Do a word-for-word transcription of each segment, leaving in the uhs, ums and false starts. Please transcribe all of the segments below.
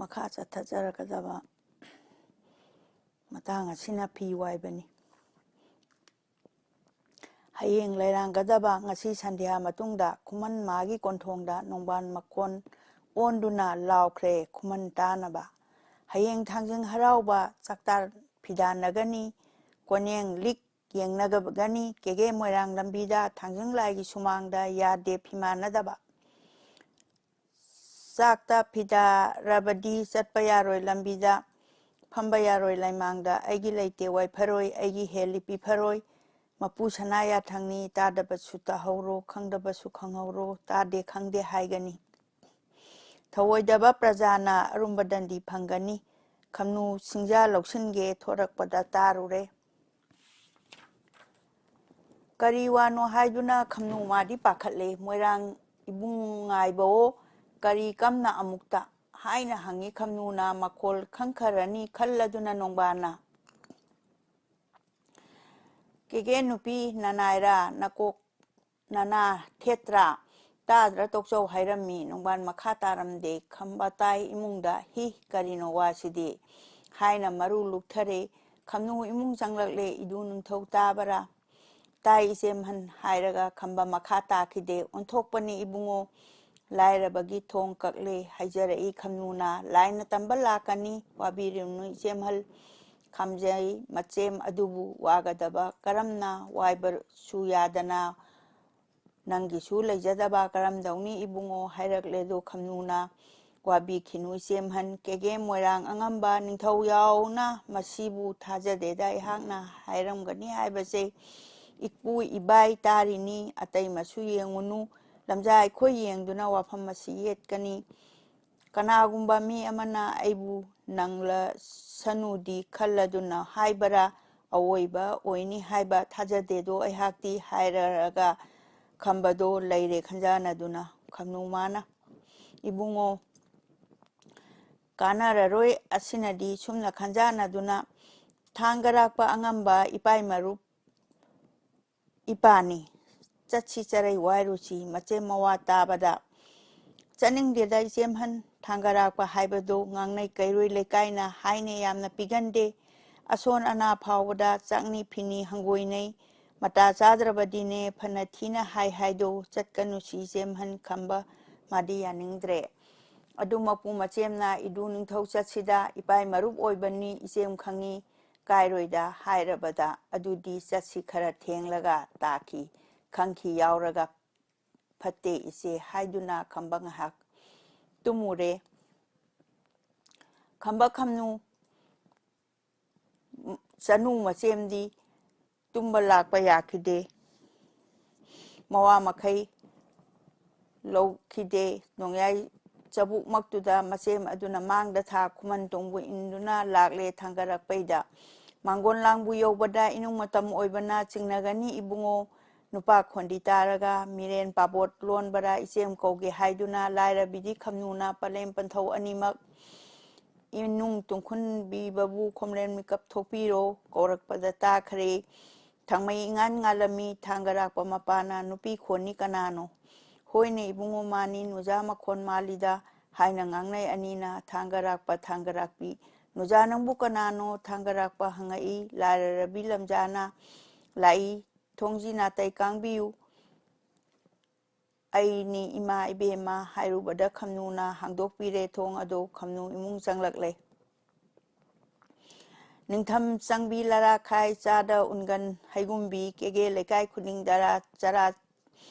ꯃꯈꯥ ꯆꯠꯊꯖꯔꯛꯀꯗꯕ ꯃꯇꯥꯡ ꯑꯁꯤꯅ ꯐꯤ ꯋꯥꯏꯕꯅꯤ꯫ ꯍꯌꯦꯡ ꯂꯩꯔꯥꯡꯒꯗꯕ ꯉꯁꯤ ꯁꯟꯙ꯭ꯌꯥ ꯃꯇꯨꯡꯗ ꯈꯨꯃꯟ ꯃꯥꯒꯤ ꯀꯣꯟꯊꯣꯡꯗ ꯅꯣꯡꯕꯥꯟ ꯃꯈꯣꯟ ꯑꯣꯟꯗꯨꯅ ꯂꯥꯎꯈ꯭ꯔꯦ ꯈꯨꯃꯟ ꯇꯥꯅꯕ꯫ ꯍꯌꯦꯡ ꯊꯥꯡꯖꯤꯡ ꯍꯔꯥꯎꯕ ꯆꯥꯛꯇꯥꯔ ꯐꯤꯗꯥꯟꯅꯒꯅꯤ꯫ ꯀꯣꯟꯌꯦꯡ ꯂꯤꯛ ꯌꯦꯡꯅꯒꯅꯤ꯫ ꯀꯦꯒꯦ ꯃꯣꯏꯔꯥꯡ ꯂꯝꯕꯤꯗ ꯊꯥꯡꯖꯤꯡ ꯂꯥꯏꯒꯤ ꯁꯨꯃꯥꯡꯗ ꯌꯥꯗꯦ ꯐꯤꯃꯥꯟꯅꯗꯕ꯫ ꯆꯥꯛꯇ ꯐꯤꯗꯥꯔꯕꯗꯤ ꯆꯠꯄ ꯌꯥꯔꯣꯏ ꯂꯝꯕꯤꯗ, ꯐꯝꯕ ꯌꯥꯔꯣꯏ ꯂꯩꯃꯥꯡꯗ, ꯑꯩꯒꯤ ꯂꯩꯇꯦ ꯋꯥꯏꯐꯔꯣꯏ, ꯑꯩꯒꯤ ꯍꯦꯜꯂꯤ ꯄꯤꯐꯔꯣꯏ, ꯃꯄꯨ ꯁꯅꯥ ꯌꯥꯊꯪꯅꯤ, ꯇꯥꯗꯕꯁꯨ ꯇꯥꯍꯧꯔꯣ, ꯈꯪꯗꯕꯁꯨ ꯈꯪꯍꯧꯔꯣ, ꯇꯥꯗꯦ ꯈꯪꯗꯦ ꯍꯥꯏꯒꯅꯤ꯫ ꯊꯧꯑꯣꯏꯗꯕ ꯄ꯭ꯔꯖꯥꯅ ꯑꯔꯨꯝꯕ ꯗꯟꯗꯤ ꯐꯪꯒꯅꯤ꯫ ꯈꯝꯅꯨ ꯁꯤꯡꯖꯥ ꯂꯧꯁꯤꯟꯒꯦ ꯊꯣꯔꯛꯄꯗ ꯇꯥꯔꯨꯔꯦ꯫ ꯀꯔꯤ ꯋꯥꯅꯣ ꯍꯥꯏꯗꯨꯅ ꯈꯝꯅꯨ ꯃꯥꯗꯤ ꯄꯥꯈꯠꯂꯦ꯫ "ꯃꯣꯏꯔꯥꯡ ꯏꯕꯨꯡ ꯉꯥꯏꯕꯑꯣ, ꯀꯔꯤ ꯀꯝꯅ ꯑꯃꯨꯛꯇ?" ꯍꯥꯏꯅ ꯍꯪꯉꯤ ꯈꯝꯅꯨꯅ ꯃꯈꯣꯜ ꯈꯪꯈꯔꯅꯤ ꯈꯜꯂꯗꯨꯅ ꯅꯣꯡꯕꯥꯟꯅ꯫ "ꯀꯦꯒꯦ ꯅꯨꯄꯤ ꯅꯅꯥꯏꯔꯥ, ꯅꯀꯣꯛ ꯅꯅꯥ ꯊꯦꯠꯇ꯭ꯔꯥ? ꯇꯥꯗ꯭ꯔꯥ ꯇꯣꯛꯆꯧ" ꯍꯥꯏꯔꯝꯃꯤ꯫ ꯅꯣꯡꯕꯥꯟ ꯃꯈꯥ ꯇꯥꯔꯝꯗꯦ꯫ "ꯈꯝꯕ ꯇꯥꯏ ꯏꯃꯨꯡꯗ, ꯍꯤ, ꯀꯔꯤꯅꯣ ꯋꯥꯁꯤꯗꯤ?" ꯍꯥꯏꯅ ꯃꯔꯨ ꯂꯨꯛꯊꯔꯦ꯫ "ꯈꯝꯅꯨ ꯏꯃꯨꯡ ꯆꯪꯂꯛꯂꯦ, ꯏꯗꯨ ꯅꯤꯡꯊꯧ ꯇꯥꯕꯔꯥ?" "ꯇꯥꯏ ꯏꯆꯦꯝꯍꯟ" ꯍꯥꯏꯔꯒ ꯈꯝꯕ ꯃꯈꯥ ꯇꯥꯈꯤꯗꯦ꯫ "ꯑꯣꯟꯊꯣꯛꯄꯅꯤ ꯏꯕꯨꯡꯉꯣ, ꯂꯥꯏꯔꯕꯒꯤ ꯊꯣꯡ ꯀꯛꯂꯦ" ꯍꯥꯏꯖꯔꯛꯏ ꯈꯝꯅꯨꯅ꯫ "ꯂꯥꯏꯅ ꯇꯝꯕ ꯂꯥꯛꯀꯅꯤ, ꯋꯥꯕꯤꯔꯨꯅꯨ ꯏꯆꯦꯝꯍꯜ꯫ ꯈꯝꯖꯩ ꯃꯆꯦꯝ ꯑꯗꯨꯕꯨ ꯋꯥꯒꯗꯕ ꯀꯔꯝꯅ? ꯋꯥꯏꯕꯁꯨ ꯌꯥꯗꯅ ꯅꯪꯒꯤꯁꯨ ꯂꯩꯖꯗꯕ ꯀꯔꯝꯗꯧꯅꯤ ꯏꯕꯨꯡꯉꯣ" ꯍꯥꯏꯔꯛꯂꯦꯗꯣ ꯈꯝꯅꯨꯅ꯫ "ꯋꯥꯕꯤꯈꯤꯅꯨ ꯏꯆꯦꯝꯍꯟ, ꯀꯦꯒꯦ ꯃꯣꯏꯔꯥꯡ ꯑꯉꯝꯕ ꯅꯤꯡꯊꯧ ꯌꯥꯎꯅ ꯃꯁꯤꯕꯨ ꯊꯥꯖꯗꯦꯗ ꯑꯩꯍꯥꯛꯅ ꯍꯥꯏꯔꯝꯒꯅꯤ ꯍꯥꯏꯕꯁꯦ ꯏꯄꯨ ꯏꯕꯥꯏ ꯇꯥꯔꯤꯅꯤ, ꯑꯇꯩ ꯃꯁꯨ ꯌꯦꯡꯉꯨꯅꯨ, ꯂꯝꯖꯥ ꯑꯩꯈꯣꯏ ꯌꯦꯡꯗꯨꯅ ꯋꯥꯐꯝ ꯑꯁꯤ ꯌꯦꯠꯀꯅꯤ꯫ ꯀꯅꯥꯒꯨꯝꯕ ꯃꯤ ꯑꯃꯅ ꯑꯩꯕꯨ ꯅꯪꯂꯁꯅꯨꯗꯤ ꯈꯜꯂꯗꯨꯅ ꯍꯥꯏꯕꯔꯥ? ꯑꯋꯣꯏꯕ ꯑꯣꯏꯅꯤ ꯍꯥꯏꯕ ꯊꯥꯖꯗꯦꯗꯣ ꯑꯩꯍꯥꯛꯇꯤ" ꯍꯥꯏꯔꯒ ꯈꯝꯕꯗꯣ ꯂꯩꯔꯦ ꯈꯟꯖꯥꯟꯅꯗꯨꯅ꯫ ꯈꯝꯅꯨ ꯃꯥꯅ, "ꯏꯕꯨꯡꯉꯣ, ꯀꯥꯟꯅꯔꯔꯣꯏ, ꯑꯁꯤꯅꯗꯤ ꯁꯨꯝꯅ ꯈꯟꯖꯥꯟꯅꯗꯨꯅ ꯊꯥꯡꯒꯔꯥꯛꯄ ꯑꯉꯝꯕ ꯏꯄꯥꯏ ꯃꯔꯨꯞ ꯏꯄꯥꯅꯤ꯫ ꯆꯠꯁꯤ ꯆꯔꯩ ꯋꯥꯏꯔꯨꯁꯤ" ꯃꯆꯦꯝ ꯃꯋꯥ ꯇꯥꯕꯗ ꯆꯠꯅꯤꯡꯗꯦꯗ ꯏꯆꯦꯝꯍꯟ, ꯊꯥꯡꯒꯔꯥꯛꯄ ꯍꯥꯏꯕꯗꯨ ꯉꯥꯡꯅꯩ ꯀꯩꯔꯣꯏ ꯂꯩꯀꯥꯏꯅ ꯍꯥꯏꯅ ꯌꯥꯝꯅ ꯄꯤꯒꯟꯗꯦ꯫ ꯑꯁꯣꯟ ꯑꯅꯥ ꯐꯥꯎꯕꯗ ꯆꯥꯛꯅꯤ ꯐꯤꯅꯤ ꯍꯪꯒꯣꯏꯅꯩ꯫ ꯃꯇꯥ ꯆꯥꯗ꯭ꯔꯕꯗꯤꯅꯦ ꯐꯅ ꯊꯤꯅ ꯍꯥꯏ ꯍꯥꯏꯗꯣ ꯆꯠꯀꯅꯨꯁꯤ ꯏꯆꯦꯝꯍꯟ ꯈꯝꯕ꯫ ꯃꯥꯗꯤ ꯌꯥꯅꯤꯡꯗ꯭ꯔꯦ꯫ ꯑꯗꯨꯃꯛꯄꯨ ꯃꯆꯦꯝꯅ ꯏꯗꯨ ꯅꯤꯡꯊꯧ ꯆꯠꯁꯤꯗ ꯏꯄꯥꯏ ꯃꯔꯨꯞ ꯑꯣꯏꯕꯅꯤ ꯏꯆꯦꯝ ꯈꯪꯉꯤ ꯀꯥꯏꯔꯣꯏꯗ ꯍꯥꯏꯔꯕꯗ ꯑꯗꯨꯗꯤ ꯆꯠꯁꯤ ꯈꯔ ꯊꯦꯡꯂꯒ ꯇꯥꯈꯤ ꯈꯪꯈꯤ ꯌꯥꯎꯔꯒ ꯐꯠꯇꯦ ꯏꯆꯦ ꯍꯥꯏꯗꯨꯅ ꯈꯝꯕ ꯉꯥꯏꯍꯥꯛ ꯇꯨꯝꯃꯨꯔꯦ꯫ ꯈꯝꯕ ꯈꯝꯅꯨ ꯆꯅꯨ ꯃꯆꯦꯝꯗꯤ ꯇꯨꯝꯕ ꯂꯥꯛꯄ ꯌꯥꯈꯤꯗꯦ꯫ ꯃꯋꯥ ꯃꯈꯩ ꯂꯧꯈꯤꯗꯦ꯫ ꯅꯣꯡꯌꯥꯏ ꯆꯕꯨꯛꯃꯛꯇꯨꯗ ꯃꯆꯦꯝ ꯑꯗꯨꯅ ꯃꯥꯡꯗ ꯊꯥ ꯈꯨꯃꯟ ꯇꯣꯡꯕꯨ ꯏꯟꯗꯨꯅ ꯂꯥꯛꯂꯦ ꯊꯥꯡꯒꯠꯂꯛꯄꯩꯗ꯫ ꯃꯥꯡꯒꯣꯟ ꯂꯥꯡꯕꯨ ꯌꯧꯕꯗ ꯏꯅꯨꯡ ꯃꯇꯝ ꯑꯣꯏꯕꯅ ꯆꯤꯡꯅꯒꯅꯤ ꯏꯕꯨꯡꯉꯣ꯫ ꯅꯨꯄꯥ ꯈꯣꯟꯗꯤ ꯇꯥꯔꯒ ꯃꯤꯔꯦꯟ ꯄꯥꯕꯣꯠ ꯂꯣꯟꯕꯔꯥ ꯏꯆꯦꯝ ꯀꯧꯒꯦ ꯍꯥꯏꯗꯨꯅ ꯂꯥꯏꯔꯕꯤꯗꯤ ꯈꯝꯅꯨꯅ ꯄꯂꯦꯝ ꯄꯟꯊꯧ ꯑꯅꯤꯃꯛ ꯏꯅꯨꯡ ꯇꯨꯡꯈꯨꯟꯕꯤꯕꯕꯨ ꯈꯣꯝꯂꯦꯟ ꯃꯤꯀꯞ ꯊꯣꯛꯄꯤꯔꯣ ꯀꯧꯔꯛꯄꯗ ꯇꯥꯈ꯭ꯔꯦ꯫ ꯊꯥꯡꯃꯩ ꯏꯉꯥꯟ ꯉꯥꯜꯂꯝꯃꯤ ꯊꯥꯡꯒꯔꯥꯛꯄ ꯃꯄꯥꯅ ꯅꯨꯄꯤ ꯈꯣꯟꯅꯤ ꯀꯅꯥꯅꯣ? ꯍꯣꯏꯅꯦ ꯏꯕꯨꯡꯉꯣ ꯃꯥꯅꯤ ꯅꯨꯖꯥ ꯃꯈꯣꯟ ꯃꯥꯜꯂꯤꯗ ꯍꯥꯏꯅ ꯉꯥꯡꯅꯩ ꯑꯅꯤꯅ ꯊꯥꯡꯒꯔꯥꯛꯄ ꯊꯥꯡꯒꯔꯥꯛꯄꯤ꯫ ꯅꯨꯖꯥ ꯅꯪꯕꯨ ꯀꯅꯥꯅꯣ ꯊꯥꯡꯒꯔꯥꯛꯄ ꯍꯪꯉꯛꯏ ꯂꯥꯏꯔꯔꯕꯤ ꯂꯝꯖꯥꯅ ꯂꯥꯛꯏ ꯊꯣꯡꯖꯤ ꯅꯥꯇꯩ ꯀꯥꯡꯕꯤꯌꯨ꯫ ꯑꯩꯅꯤ ꯏꯃꯥ ꯏꯕꯦꯝꯃ ꯍꯥꯏꯔꯨꯕꯗ ꯈꯝꯅꯨꯅ ꯍꯥꯡꯗꯣꯛꯄꯤꯔꯦ ꯊꯣꯡ ꯑꯗꯣ ꯈꯝꯅꯨ ꯏꯃꯨꯡ ꯆꯪꯂꯛꯂꯦ꯫ ꯅꯤꯡꯊꯝ ꯆꯪꯕꯤ ꯂꯔꯥꯈꯥꯏ ꯆꯥꯗ ꯎꯟꯒꯟ ꯍꯩꯒꯨꯝꯕꯤ ꯀꯦꯒꯦ ꯂꯩꯀꯥꯏ ꯈꯨꯗꯤꯡ ꯗꯔꯥ ꯆꯔꯥ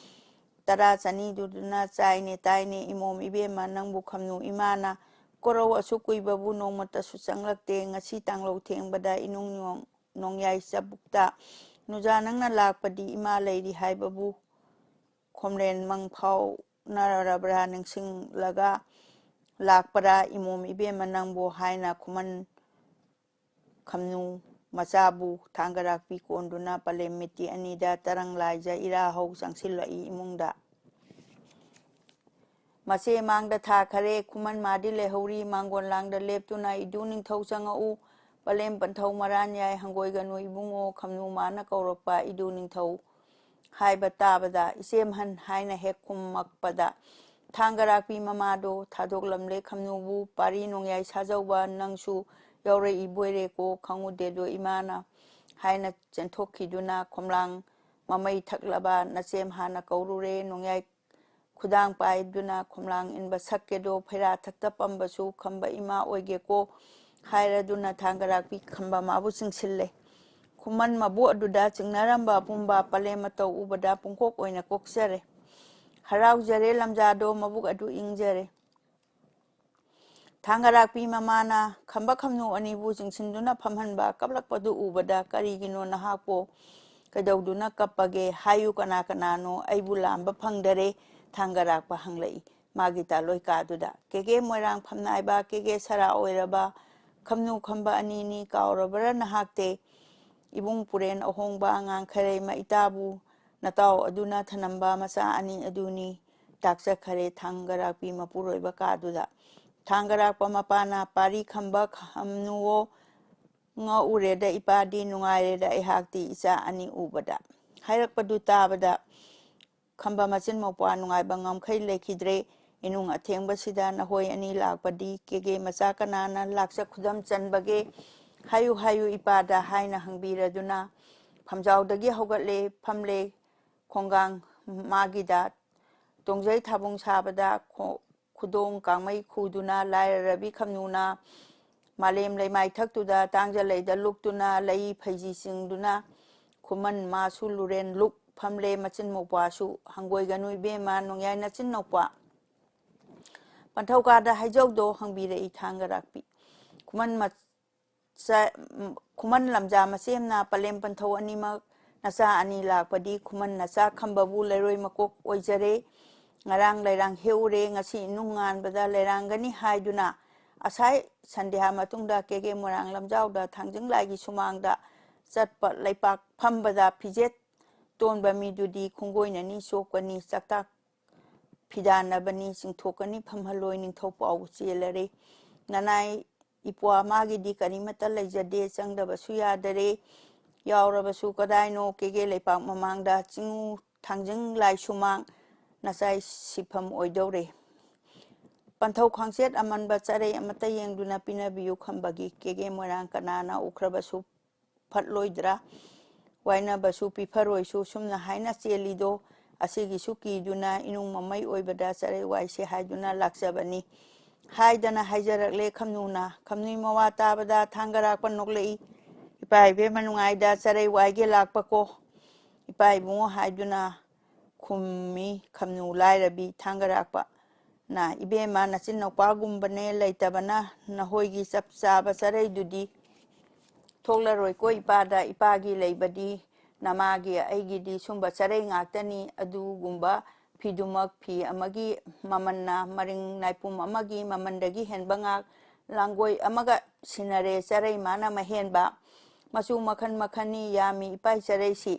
ꯇꯔꯥ ꯆꯅꯤꯗꯨꯗꯨꯅ ꯆꯥꯏꯅꯦ ꯇꯥꯏꯅꯦ ꯏꯃꯣꯝ ꯏꯕꯦꯝꯃ ꯅꯪꯕꯨ ꯈꯝꯅꯨ ꯏꯃꯥꯅ ꯀꯣꯔꯧ ꯑꯁꯨꯛ ꯀꯨꯏꯕꯕꯨ ꯅꯣꯡꯃꯇꯁꯨ ꯆꯪꯂꯛꯇꯦ ꯉꯁꯤ ꯇꯥꯡꯂꯧ ꯊꯦꯡꯕꯗ ꯏꯅꯨꯡ ꯅꯣꯡ ꯅꯣꯡꯌꯥꯏ ꯆꯕꯨꯛꯇ ꯅꯨꯖꯥ ꯅꯪꯅ ꯂꯥꯛꯄꯗꯤ ꯏꯃꯥ ꯂꯩꯔꯤ ꯍꯥꯏꯕꯕꯨ ꯈꯣꯝꯂꯦꯟ ꯃꯪ ꯐꯥꯎꯅꯔꯕ꯭ꯔꯥ ꯅꯤꯡꯁꯤꯡꯂꯒ ꯂꯥꯛꯄ꯭ꯔꯥ ꯏꯃꯣꯝ ꯏꯕꯦꯝꯃ ꯅꯪꯕꯨ ꯍꯥꯏꯅ ꯈꯨꯃꯟ ꯈꯝꯅꯨ ꯃꯆꯥꯕꯨ ꯊꯥꯡꯒꯔꯥꯛꯄꯤ ꯀꯣꯟꯗꯨꯅ ꯄꯂꯦꯝ ꯃꯤꯠꯇꯤ ꯑꯅꯤꯗ ꯇꯔꯪ ꯂꯥꯏꯖ ꯏꯔꯥ ꯍꯧ ꯆꯪꯁꯤꯜꯂꯛꯏ ꯏꯃꯨꯡꯗ꯫ ꯃꯆꯦ ꯃꯥꯡꯗ ꯊꯥꯈꯔꯦ ꯈꯨꯃꯟ ꯃꯥꯗꯤ ꯂꯩꯍꯧꯔꯤ ꯃꯥꯡꯒꯣꯟ ꯂꯥꯡꯗ ꯂꯦꯞꯇꯨꯅ ꯏꯗꯨ ꯅꯤꯡꯊꯧ ꯆꯪꯉꯛꯎ ꯄꯂꯦꯝ ꯄꯟꯊꯧ ꯃꯔꯥꯟ ꯌꯥꯏ ꯍꯪꯒꯣꯏꯒꯅꯨ ꯏꯕꯨꯡꯉꯣ ꯈꯝꯅꯨ ꯃꯥꯅ ꯀꯧꯔꯛꯄ ꯏꯗꯨ ꯅꯤꯡꯊꯧ ꯍꯥꯏꯕ ꯇꯥꯕꯗ ꯏꯆꯦꯝꯍꯟ ꯍꯥꯏꯅ ꯍꯦꯛ ꯈꯨꯝꯃꯛꯄꯗ ꯊꯥꯡꯒꯔꯥꯛꯄꯤ ꯃꯃꯥꯗꯣ ꯊꯥꯗꯣꯛꯂꯝꯂꯦ ꯈꯝꯅꯨꯕꯨ꯫ "ꯄꯥꯔꯤ ꯅꯣꯡꯌꯥꯏ ꯁꯥꯖꯧꯕ, ꯅꯪꯁꯨ ꯌꯥꯎꯔꯛꯏꯕꯣꯏꯔꯦꯀꯣ, ꯈꯪꯉꯨꯗꯦꯗꯣ ꯏꯃꯥꯅ" ꯍꯥꯏꯅ ꯆꯦꯟꯊꯣꯛꯈꯤꯗꯨꯅ ꯈꯣꯝꯂꯥꯡ ꯃꯃꯩ ꯊꯛꯂꯕ ꯅꯆꯦꯝ ꯍꯥꯟꯅ ꯀꯧꯔꯨꯔꯦ꯫ ꯅꯣꯡꯌꯥꯏ ꯈꯨꯗꯥꯡ ꯄꯥꯏꯗꯨꯅ ꯈꯣꯝꯂꯥꯡ ꯏꯟꯕ ꯁꯛꯀꯦꯗꯣ ꯐꯩꯔꯥ ꯊꯛꯇ ꯄꯝꯕꯁꯨ ꯈꯝꯕ ꯏꯃꯥ ꯑꯣꯏꯒꯦꯀꯣ ꯍꯥꯏꯔꯗꯨꯅ ꯊꯥꯡꯒꯔꯥꯛꯄꯤ ꯈꯝꯕ ꯃꯥꯕꯨ ꯆꯤꯡꯁꯤꯜꯂꯦ꯫ ꯈꯨꯃꯟ ꯃꯕꯨ ꯑꯗꯨꯗ ꯆꯤꯡꯅꯔꯝꯕ ꯑꯄꯨꯝꯕ ꯄꯂꯦꯝ ꯃꯇꯧ ꯎꯕꯗ ꯄꯨꯡꯀꯣꯛ ꯑꯣꯏꯅ ꯀꯣꯛꯆꯔꯦ꯫ ꯍꯔꯥꯎꯖꯔꯦ ꯂꯝꯖꯥꯗꯣ ꯃꯕꯨꯛ ꯑꯗꯨ ꯏꯪꯖꯔꯦ꯫ ꯊꯥꯡꯒꯔꯥꯛꯄꯤ ꯃꯃꯥꯅ ꯈꯝꯕ ꯈꯝꯅꯨ ꯑꯅꯤꯕꯨ ꯆꯤꯡꯁꯤꯟꯗꯨꯅ ꯐꯝꯍꯟꯕ ꯀꯞꯂꯛꯄꯗꯨ ꯎꯕꯗ "ꯀꯔꯤꯒꯤꯅꯣ ꯅꯍꯥꯛꯄꯨ? ꯀꯩꯗꯧꯗꯨꯅ ꯀꯞꯄꯒꯦ? ꯍꯥꯏꯌꯨ, ꯀꯅꯥ ꯀꯅꯥꯅꯣ? ꯑꯩꯕꯨ ꯂꯥꯝꯕ ꯐꯪꯗꯔꯦ" ꯊꯥꯡꯒꯔꯥꯛꯄ ꯍꯪꯂꯛꯏ꯫ ꯃꯥꯒꯤ ꯇꯥꯂꯣꯏ ꯀꯥꯗꯨꯗ ꯀꯦꯒꯦ ꯃꯣꯏꯔꯥꯡ ꯐꯝꯅꯥꯏꯕ, ꯀꯦꯒꯦ ꯁꯔꯥ ꯑꯣꯏꯔꯕ, ꯈꯝꯅꯨ ꯈꯝꯕ ꯑꯅꯤꯅꯤ, ꯀꯥꯎꯔꯕ꯭ꯔꯥ ꯅꯍꯥꯛꯇꯦ? ꯏꯕꯨꯡ ꯄꯨꯔꯦꯟ ꯑꯍꯣꯡꯕ, ꯑꯉꯥꯡ ꯈꯔꯩꯃ ꯏꯇꯥꯕꯨ ꯅꯇꯥꯎ ꯑꯗꯨꯅ ꯊꯅꯝꯕ ꯃꯆꯥ ꯑꯅꯤ ꯑꯗꯨꯅꯤ꯫ ꯇꯥꯛꯆꯈꯔꯦ ꯊꯥꯡꯒꯔꯥꯛꯄꯤ ꯃꯄꯨꯔꯣꯏꯕ ꯀꯥꯗꯨꯗ꯫ ꯊꯥꯡꯒꯔꯥꯛꯄ ꯃꯄꯥꯅ "ꯄꯥꯔꯤ ꯈꯝꯕ ꯈꯝꯅꯨꯋꯣ, ꯉꯛꯎꯔꯦꯗ ꯏꯄꯥꯗꯤ, ꯅꯨꯡꯉꯥꯏꯔꯦꯗ ꯑꯩꯍꯥꯛꯇꯤ ꯏꯆꯥ ꯑꯅꯤ ꯎꯕꯗ" ꯍꯥꯏꯔꯛꯄꯗꯨ ꯇꯥꯕꯗ ꯈꯝꯕ ꯃꯆꯤꯟ ꯃꯧꯄ꯭ꯋꯥ ꯅꯨꯡꯉꯥꯏꯕ ꯉꯝꯈꯩ ꯂꯩꯈꯤꯗ꯭ꯔꯦ꯫ "ꯏꯅꯨꯡ ꯑꯊꯦꯡꯕꯁꯤꯗ ꯅꯈꯣꯏ ꯑꯅꯤ ꯂꯥꯛꯄꯗꯤ ꯀꯦꯒꯦ ꯃꯆꯥ ꯀꯅꯥꯅ ꯂꯥꯛꯆ ꯈꯨꯗꯝ ꯆꯟꯕꯒꯦ? ꯍꯥꯏꯌꯨ ꯍꯥꯏꯌꯨ ꯏꯄꯥꯗ" ꯍꯥꯏꯅ ꯍꯪꯕꯤꯔꯗꯨꯅ ꯐꯝꯖꯥꯎꯗꯒꯤ ꯍꯧꯒꯠꯂꯦ, ꯐꯝꯂꯦ꯫ ꯈꯣꯡꯒꯥꯡ ꯃꯥꯒꯤꯗ ꯇꯣꯡꯖꯩ ꯊꯥꯕꯨꯡ ꯁꯥꯕꯗ ꯈꯣ-, ꯈꯨꯗꯣꯡ ꯀꯥꯡꯃꯩ ꯈꯨꯗꯨꯅ ꯂꯥꯏꯔꯔꯕꯤ ꯈꯝꯅꯨꯅ ꯃꯥꯂꯦꯝ ꯂꯩꯃꯥꯏ ꯊꯛꯇꯨꯗ ꯇꯥꯡꯖ ꯂꯩꯗ ꯂꯨꯞꯇꯨꯅ ꯂꯩ ꯐꯩꯖꯤ ꯆꯤꯡꯗꯨꯅ ꯈꯨꯃꯟ ꯃꯥꯁꯨ ꯂꯨꯔꯦꯟ ꯂꯨꯛ ꯐꯝꯂꯦ꯫ ꯃꯆꯤꯟ ꯃꯧꯄ꯭ꯋꯥꯁꯨ "ꯍꯪꯒꯣꯏꯒꯅꯨ ꯏꯕꯦꯝꯃ, ꯅꯣꯡꯌꯥꯏ ꯅꯆꯤꯟ ꯅꯧꯄ꯭ꯋꯥ ꯄꯟꯊꯧꯀꯥꯗ ꯍꯥꯏꯖꯧꯗꯣ" ꯍꯪꯕꯤꯔꯛꯏ ꯊꯥꯡꯒꯔꯥꯛꯄꯤ꯫ ꯈꯨꯃꯟ ꯃ-, ꯆ-, ꯈꯨꯃꯟ ꯂꯝꯖꯥ ꯃꯆꯦꯝꯅ ꯄꯂꯦꯝ ꯄꯟꯊꯧ ꯑꯅꯤꯃꯛ ꯅꯆꯥ ꯑꯅꯤ ꯂꯥꯛꯄꯗꯤ ꯈꯨꯃꯟ ꯅꯆꯥ ꯈꯝꯕꯕꯨ ꯂꯩꯔꯣꯏ ꯃꯀꯣꯛ ꯑꯣꯏꯖꯔꯦ꯫ ꯉꯔꯥꯡ ꯂꯩꯔꯥꯡ ꯍꯦꯛꯎꯔꯦ, ꯉꯁꯤ ꯅꯨꯡ ꯉꯥꯟꯕꯗ ꯂꯩꯔꯥꯡꯒꯅꯤ ꯍꯥꯏꯗꯨꯅ ꯑꯁꯥꯏ ꯁꯟꯙ꯭ꯌꯥ ꯃꯇꯨꯡꯗ ꯀꯦꯒꯦ ꯃꯣꯏꯔꯥꯡ ꯂꯝꯖꯥꯎꯗ ꯊꯥꯡꯖꯤꯡ ꯂꯥꯏꯒꯤ ꯁꯨꯃꯥꯡꯗ ꯆꯠꯄ ꯂꯩꯄꯥꯛ ꯐꯝꯕꯗ ꯐꯤꯖꯦꯠ ꯇꯣꯟꯕ ꯃꯤꯗꯨꯗꯤ ꯈꯣꯡꯒꯣꯏꯅꯅꯤ, ꯆꯣꯞꯀꯅꯤ, ꯆꯥꯛꯇꯥꯛ ꯐꯤꯗꯥꯟꯅꯕꯅꯤ, ꯆꯤꯡꯊꯣꯛꯀꯅꯤ, ꯐꯝꯍꯜꯂꯣꯏ ꯅꯤꯡꯊꯧ ꯄꯥꯎ ꯆꯦꯜꯂꯔꯦ꯫ ꯅꯅꯥꯏ ꯏꯄ꯭ꯋꯥ ꯃꯥꯒꯤꯗꯤ ꯀꯔꯤꯃꯠꯇ ꯂꯩꯖꯗꯦ, ꯆꯪꯗꯕꯁꯨ ꯌꯥꯗꯔꯦ꯫ ꯌꯥꯎꯔꯕꯁꯨ ꯀꯗꯥꯏꯅꯣ ꯀꯦꯒꯦ ꯂꯩꯄꯥꯛ ꯃꯃꯥꯡꯗ ꯆꯤꯡꯉꯨ ꯊꯥꯡꯖꯤꯡ ꯂꯥꯏ ꯁꯨꯃꯥꯡ ꯅꯆꯥꯏ ꯁꯤꯐꯝ ꯑꯣꯏꯗꯧꯔꯦ꯫ ꯄꯟꯊꯧ ꯈꯥꯡꯆꯦꯠ ꯑꯃꯟꯕ ꯆꯔꯩ ꯑꯃꯠꯇ ꯌꯦꯡꯗꯨꯅ ꯄꯤꯅꯕꯤꯌꯨ ꯈꯝꯕꯒꯤ ꯀꯦꯒꯦ ꯃꯣꯏꯔꯥꯡ ꯀꯅꯥꯅ ꯎꯈ꯭ꯔꯕꯁꯨ ꯐꯠꯂꯣꯏꯗ꯭ꯔꯥ? ꯋꯥꯏꯅꯕꯁꯨ ꯄꯤꯐꯔꯣꯏꯁꯨ ꯁꯨꯝꯅ ꯍꯥꯏꯅ ꯆꯦꯜꯂꯤꯗꯣ, ꯑꯁꯤꯒꯤꯁꯨ ꯀꯤꯗꯨꯅ ꯏꯅꯨꯡ ꯃꯃꯩ ꯑꯣꯏꯕꯗ ꯆꯔꯩ ꯋꯥꯏꯁꯦ ꯍꯥꯏꯗꯨꯅ ꯂꯥꯛꯆꯕꯅꯤ꯫ ꯍꯥꯏꯗꯅ ꯍꯥꯏꯖꯔꯛꯂꯦ ꯈꯝꯅꯨꯅ꯫ ꯈꯝꯅꯨꯏ ꯃꯋꯥ ꯇꯥꯕꯗ ꯊꯥꯡꯒꯔꯥꯛꯄ ꯅꯣꯛꯂꯛꯏ꯫ "ꯏꯄꯥ ꯏꯕꯦꯝꯃ ꯅꯨꯡꯉꯥꯏꯗ ꯆꯔꯩ ꯋꯥꯏꯒꯦ ꯂꯥꯛꯄꯀꯣ ꯏꯄꯥ ꯏꯕꯨꯡꯉꯣ" ꯍꯥꯏꯗꯨꯅ ꯈꯨꯝꯃꯤ ꯈꯝꯅꯨ ꯂꯥꯏꯔꯕꯤ ꯊꯥꯡꯒꯔꯥꯛꯄ꯫ "ꯅ ꯏꯕꯦꯝꯃ ꯅꯆꯤꯟ ꯅꯨꯄꯥꯒꯨꯝꯕꯅꯦ ꯂꯩꯇꯕꯅ ꯅꯍꯣꯏꯒꯤ ꯆꯞ ꯆꯥꯕ ꯆꯔꯩꯗꯨꯗꯤ ꯊꯣꯛꯂꯔꯣꯏꯀꯣ ꯏꯄꯥꯗ꯫ ꯏꯄꯥꯒꯤ ꯂꯩꯕꯗꯤ ꯅꯃꯥꯒꯤ ꯑꯩꯒꯤꯗꯤ ꯁꯨꯝꯕ ꯆꯔꯩ ꯉꯥꯛꯇꯅꯤ꯫ ꯑꯗꯨꯒꯨꯝꯕ ꯐꯤꯗꯨꯃꯛ ꯐꯤ ꯑꯃꯒꯤ ꯃꯃꯜꯅ ꯃꯔꯤꯡ ꯅꯥꯏꯄꯨꯝ ꯑꯃꯒꯤ ꯃꯃꯜꯗꯒꯤ ꯍꯦꯟꯕ ꯉꯥꯛ ꯂꯥꯡꯒꯣꯏ ꯑꯃꯒ ꯁꯤꯟꯅꯔꯦ꯫ ꯆꯔꯩ ꯃꯥꯅ ꯃꯍꯦꯟꯕ ꯃꯆꯨ ꯃꯈꯜ ꯃꯈꯜꯅꯤ ꯌꯥꯝꯃꯤ ꯏꯄꯥꯏ ꯆꯔꯩꯁꯤ꯫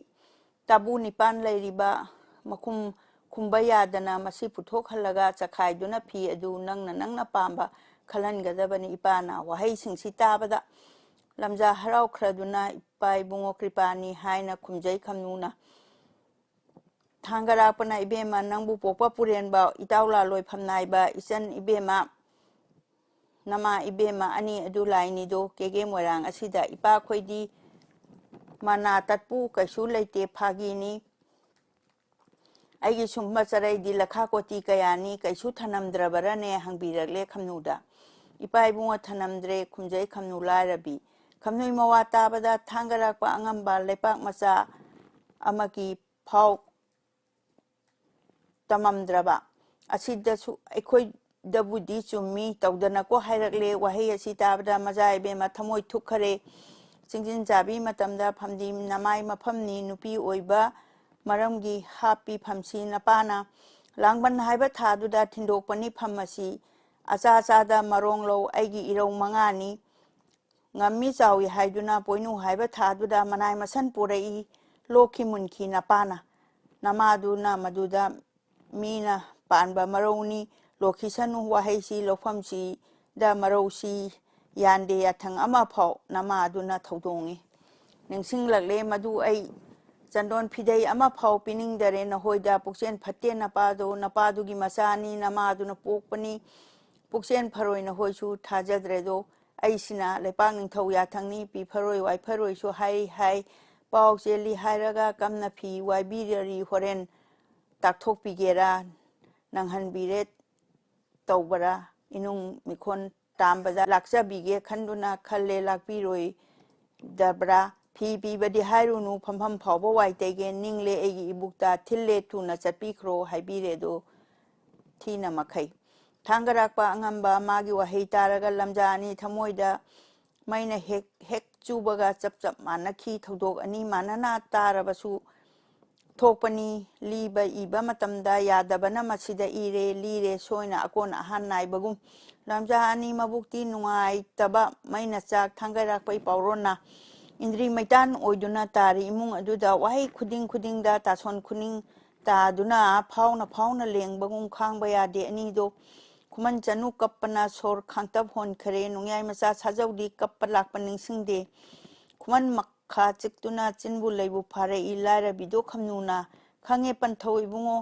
ꯇꯥꯕꯨ ꯅꯤꯄꯥꯟ ꯂꯩꯔꯤꯕ ꯃꯈꯨꯝ ꯈꯨꯝꯕ ꯌꯥꯗꯅ ꯃꯁꯤ ꯄꯨꯊꯣꯛꯍꯜꯂꯒ ꯆꯈꯥꯏꯗꯨꯅ ꯐꯤ ꯑꯗꯨ ꯅꯪꯅ ꯅꯪꯅ ꯄꯥꯝꯕ ꯈꯜꯍꯟꯒꯗꯕꯅꯤ ꯏꯄꯥꯅ" ꯋꯥꯍꯩꯁꯤꯡꯁꯤ ꯇꯥꯕꯗ ꯂꯝꯖꯥ ꯍꯔꯥꯎꯈ꯭ꯔꯗꯨꯅ ꯏꯄꯥ ꯏꯕꯨꯡꯉꯣ ꯀ꯭ꯔꯤꯄꯥꯅꯤ ꯍꯥꯏꯅ ꯈꯨꯝꯖꯩ ꯈꯝꯅꯨꯅ꯫ ꯊꯥꯡꯒꯔꯥꯛꯄꯅ "ꯏꯕꯦꯝꯃ ꯅꯪꯕꯨ ꯄꯣꯛꯄ ꯄꯨꯔꯦꯟꯕ ꯏꯇꯥꯎ ꯂꯥꯂꯣꯏꯐꯝ ꯅꯥꯏꯕ ꯏꯆꯟ ꯏꯕꯦꯝꯃ ꯅꯃꯥ ꯏꯕꯦꯝꯃ ꯑꯅꯤ ꯑꯗꯨ ꯂꯥꯏꯅꯤꯗꯣ ꯀꯦꯒꯦ ꯃꯣꯏꯔꯥꯡ ꯑꯁꯤꯗ ꯏꯄꯥꯈꯣꯏꯗꯤ ꯃꯅꯥ ꯇꯠꯄꯨ ꯀꯩꯁꯨ ꯂꯩꯇꯦ ꯐꯥꯒꯤꯅꯤ꯫ ꯑꯩꯒꯤ ꯁꯨꯝꯕ ꯆꯔꯩꯗꯤ ꯂꯈꯥ ꯀꯣꯇꯤ ꯀꯌꯥꯅꯤ ꯀꯩꯁꯨ ꯊꯅꯝꯗ꯭ꯔꯕꯔꯅꯦ" ꯍꯪꯕꯤꯔꯛꯂꯦ ꯈꯝꯅꯨꯗ꯫ ꯏꯄꯥ ꯏꯕꯨꯡꯉꯣ ꯊꯅꯝꯗ꯭ꯔꯦ ꯈꯨꯝꯖꯩ ꯈꯝꯅꯨ ꯂꯥꯏꯔꯕꯤ꯫ ꯈꯝꯅꯨꯏ ꯃꯋꯥ ꯇꯥꯕꯗ ꯊꯥꯡꯒꯔꯥꯛꯄ ꯑꯉꯝꯕ ꯂꯩꯄꯥꯛ ꯃꯆꯥ ꯑꯃꯒꯤ ꯐꯥꯎ ꯇꯝꯃꯝꯗ꯭ꯔꯕ ꯑꯁꯤꯗꯁꯨ ꯑꯩꯈꯣꯏꯗꯕꯨꯗꯤ ꯆꯨꯝꯃꯤ ꯇꯧꯗꯅꯀꯣ ꯍꯥꯏꯔꯛꯂꯦ꯫ ꯋꯥꯍꯩ ꯑꯁꯤ ꯇꯥꯕꯗ ꯃꯖꯥ ꯏꯕꯦꯝꯃ ꯊꯃꯣꯏ ꯊꯨꯛꯈꯔꯦ꯫ ꯆꯤꯡꯖꯤꯟ ꯆꯥꯕꯤ ꯃꯇꯝꯗ ꯐꯝꯗꯤ ꯅꯃꯥꯏ ꯃꯐꯝꯅꯤ ꯅꯨꯄꯤ ꯑꯣꯏꯕ ꯃꯔꯝꯒꯤ ꯍꯥꯞꯄꯤ ꯐꯝꯁꯤ ꯅꯄꯥꯅ ꯂꯥꯡꯕꯟ ꯍꯥꯏꯕ ꯊꯥꯗꯨꯗ ꯊꯤꯟꯗꯣꯛꯄꯅꯤ ꯐꯝ ꯑꯁꯤ꯫ ꯑꯆꯥ ꯑꯆꯥꯗ ꯃꯔꯣꯡ ꯂꯧ ꯑꯩꯒꯤ ꯏꯔꯧ ꯃꯉꯥꯅꯤ꯫ ꯉꯝꯃꯤ ꯆꯥꯎꯏ ꯍꯥꯏꯗꯨꯅ ꯄꯣꯏꯅꯨ ꯍꯥꯏꯕ ꯊꯥꯗꯨꯗ ꯃꯅꯥꯏ ꯃꯁꯟ ꯄꯨꯔꯛꯏ꯫ ꯂꯣꯛꯈꯤ ꯃꯨꯟꯈꯤ ꯅꯄꯥꯅ꯫ ꯅꯃꯥꯗꯨꯅ ꯃꯗꯨꯗ ꯃꯤꯅ ꯄꯥꯟꯕ ꯃꯔꯧꯅꯤ꯫ ꯂꯣꯛꯈꯤꯁꯅꯨ ꯋꯥꯍꯩꯁꯤ ꯂꯧꯐꯝꯁꯤꯗ ꯃꯔꯧꯁꯤ ꯌꯥꯟꯗꯦ ꯌꯥꯊꯪ ꯑꯃꯐꯥꯎ ꯅꯃꯥꯗꯨꯅ ꯊꯧꯗꯣꯡꯉꯤ꯫ ꯅꯤꯡꯁꯤꯡꯂꯛꯂꯦ ꯃꯗꯨ ꯑꯩ ꯇꯟꯗꯣꯟ ꯐꯤꯗꯩ ꯑꯃꯐꯥꯎ ꯄꯤꯅꯤꯡꯗꯔꯦ ꯅꯈꯣꯏꯗ꯫ ꯄꯨꯛꯆꯦꯜ ꯐꯠꯇꯦ ꯅꯄꯥꯗꯣ, ꯅꯄꯥꯗꯨꯒꯤ ꯃꯆꯥꯅꯤ, ꯅꯃꯥꯗꯨꯅ ꯄꯣꯛꯄꯅꯤ꯫ ꯄꯨꯛꯆꯦꯜ ꯐꯔꯣꯏ ꯅꯈꯣꯏꯁꯨ ꯊꯥꯖꯗ꯭ꯔꯦꯗꯣ꯫ ꯑꯩꯁꯤꯅ ꯂꯩꯄꯥꯛ ꯅꯤꯡꯊꯧ ꯌꯥꯊꯪꯅꯤ, ꯄꯤ ꯐꯔꯣꯏ ꯋꯥꯏ ꯐꯔꯣꯏꯁꯨ ꯍꯥꯏ ꯍꯥꯏ꯫ ꯄꯥꯎ ꯆꯦꯜꯂꯤ ꯍꯥꯏꯔꯒ ꯀꯝꯅ ꯐꯤ ꯋꯥꯏꯕꯤꯔꯔꯤ ꯍꯣꯔꯦꯟ ꯇꯥꯛꯊꯣꯛꯄꯤꯒꯦꯔꯥ? ꯅꯪꯍꯟꯕꯤꯔꯦ ꯇꯧꯕꯔꯥ? ꯏꯅꯨꯡ ꯃꯤꯈꯣꯟ ꯇꯥꯝꯕꯗ ꯂꯥꯛꯆꯕꯤꯒꯦ ꯈꯟꯗꯨꯅ ꯈꯜꯂꯦ, ꯂꯥꯛꯄꯤꯔꯣꯏꯗꯕ꯭ꯔꯥ? ꯐꯤ ꯄꯤꯕꯗꯤ ꯍꯥꯏꯔꯨꯅꯨ, ꯐꯝꯐꯝ ꯐꯥꯎꯕ ꯋꯥꯏ ꯇꯩꯒꯦ ꯅꯤꯡꯂꯦ ꯑꯩꯒꯤ ꯏꯕꯨꯛꯇ, ꯊꯤꯜꯂꯦ ꯊꯨꯅ ꯆꯠꯄꯤꯈ꯭ꯔꯣ ꯍꯥꯏꯕꯤꯔꯦ ꯑꯗꯣ ꯊꯤꯅ ꯃꯈꯩ꯫ ꯊꯥꯡꯒꯔꯥꯛꯄ ꯑꯉꯝꯕ ꯃꯥꯒꯤ ꯋꯥꯍꯩ ꯇꯥꯔꯒ ꯂꯝꯖꯥ ꯑꯅꯤ ꯊꯃꯣꯏꯗ ꯃꯩꯅ ꯍꯦꯛ ꯍꯦꯛ ꯆꯨꯕꯒ ꯆꯞ ꯆꯞ ꯃꯥꯟꯅꯈꯤ꯫ ꯊꯧꯗꯣꯛ ꯑꯅꯤ ꯃꯥꯟꯅꯅ ꯇꯥꯔꯕꯁꯨ ꯊꯣꯛꯄꯅꯤ꯫ ꯂꯤꯕ ꯏꯕ ꯃꯇꯝꯗ ꯌꯥꯗꯕꯅ ꯃꯁꯤꯗ ꯏꯔꯦ, ꯂꯤꯔꯦ ꯁꯣꯏꯅ ꯑꯀꯣꯟ ꯑꯍꯥꯟ ꯅꯥꯏꯕꯒꯨꯝ꯫ ꯂꯝꯖꯥ ꯑꯅꯤ ꯃꯕꯨꯛꯇꯤ ꯅꯨꯡꯉꯥꯏꯇꯕ ꯃꯩꯅ ꯆꯥꯛ ꯊꯥꯡꯒꯩꯔꯥꯛꯄ ꯏꯄꯥꯎꯔꯣꯟꯅ ꯏꯟꯗ꯭ꯔꯤ ꯃꯩꯇꯥꯟ ꯑꯣꯏꯗꯨꯅ ꯇꯥꯔꯤ ꯏꯃꯨꯡ ꯑꯗꯨꯗ ꯋꯥꯍꯩ ꯈꯨꯗꯤꯡ ꯈꯨꯗꯤꯡꯗ ꯇꯥꯁꯣꯟ ꯈꯨꯅꯤꯡ ꯇꯥꯗꯨꯅ ꯐꯥꯎꯅ ꯐꯥꯎꯅ ꯂꯦꯡꯕꯒꯨꯝ ꯈꯥꯡꯕ ꯌꯥꯗꯦ꯫ ꯑꯅꯤꯗꯣ ꯈꯨꯃꯟ ꯆꯅꯨ ꯀꯞꯄꯅ ꯁꯣꯔ ꯈꯥꯡꯇꯞ ꯍꯣꯟꯈꯔꯦ꯫ ꯅꯣꯡꯌꯥꯏ ꯃꯆꯥ ꯁꯥꯖꯧꯗꯤ ꯀꯞꯄ ꯂꯥꯛꯄ ꯅꯤꯡꯁꯤꯡꯗꯦ꯫ ꯈꯨꯃꯟ ꯃꯈꯥ ꯆꯤꯛꯇꯨꯅ ꯆꯤꯟꯕꯨ ꯂꯩꯕꯨ ꯐꯥꯔꯛꯏ꯫ ꯂꯥꯏꯔꯕꯤꯗꯣ ꯈꯝꯅꯨꯅ, "ꯈꯪꯉꯦ ꯄꯟꯊꯧ ꯏꯕꯨꯡꯉꯣ,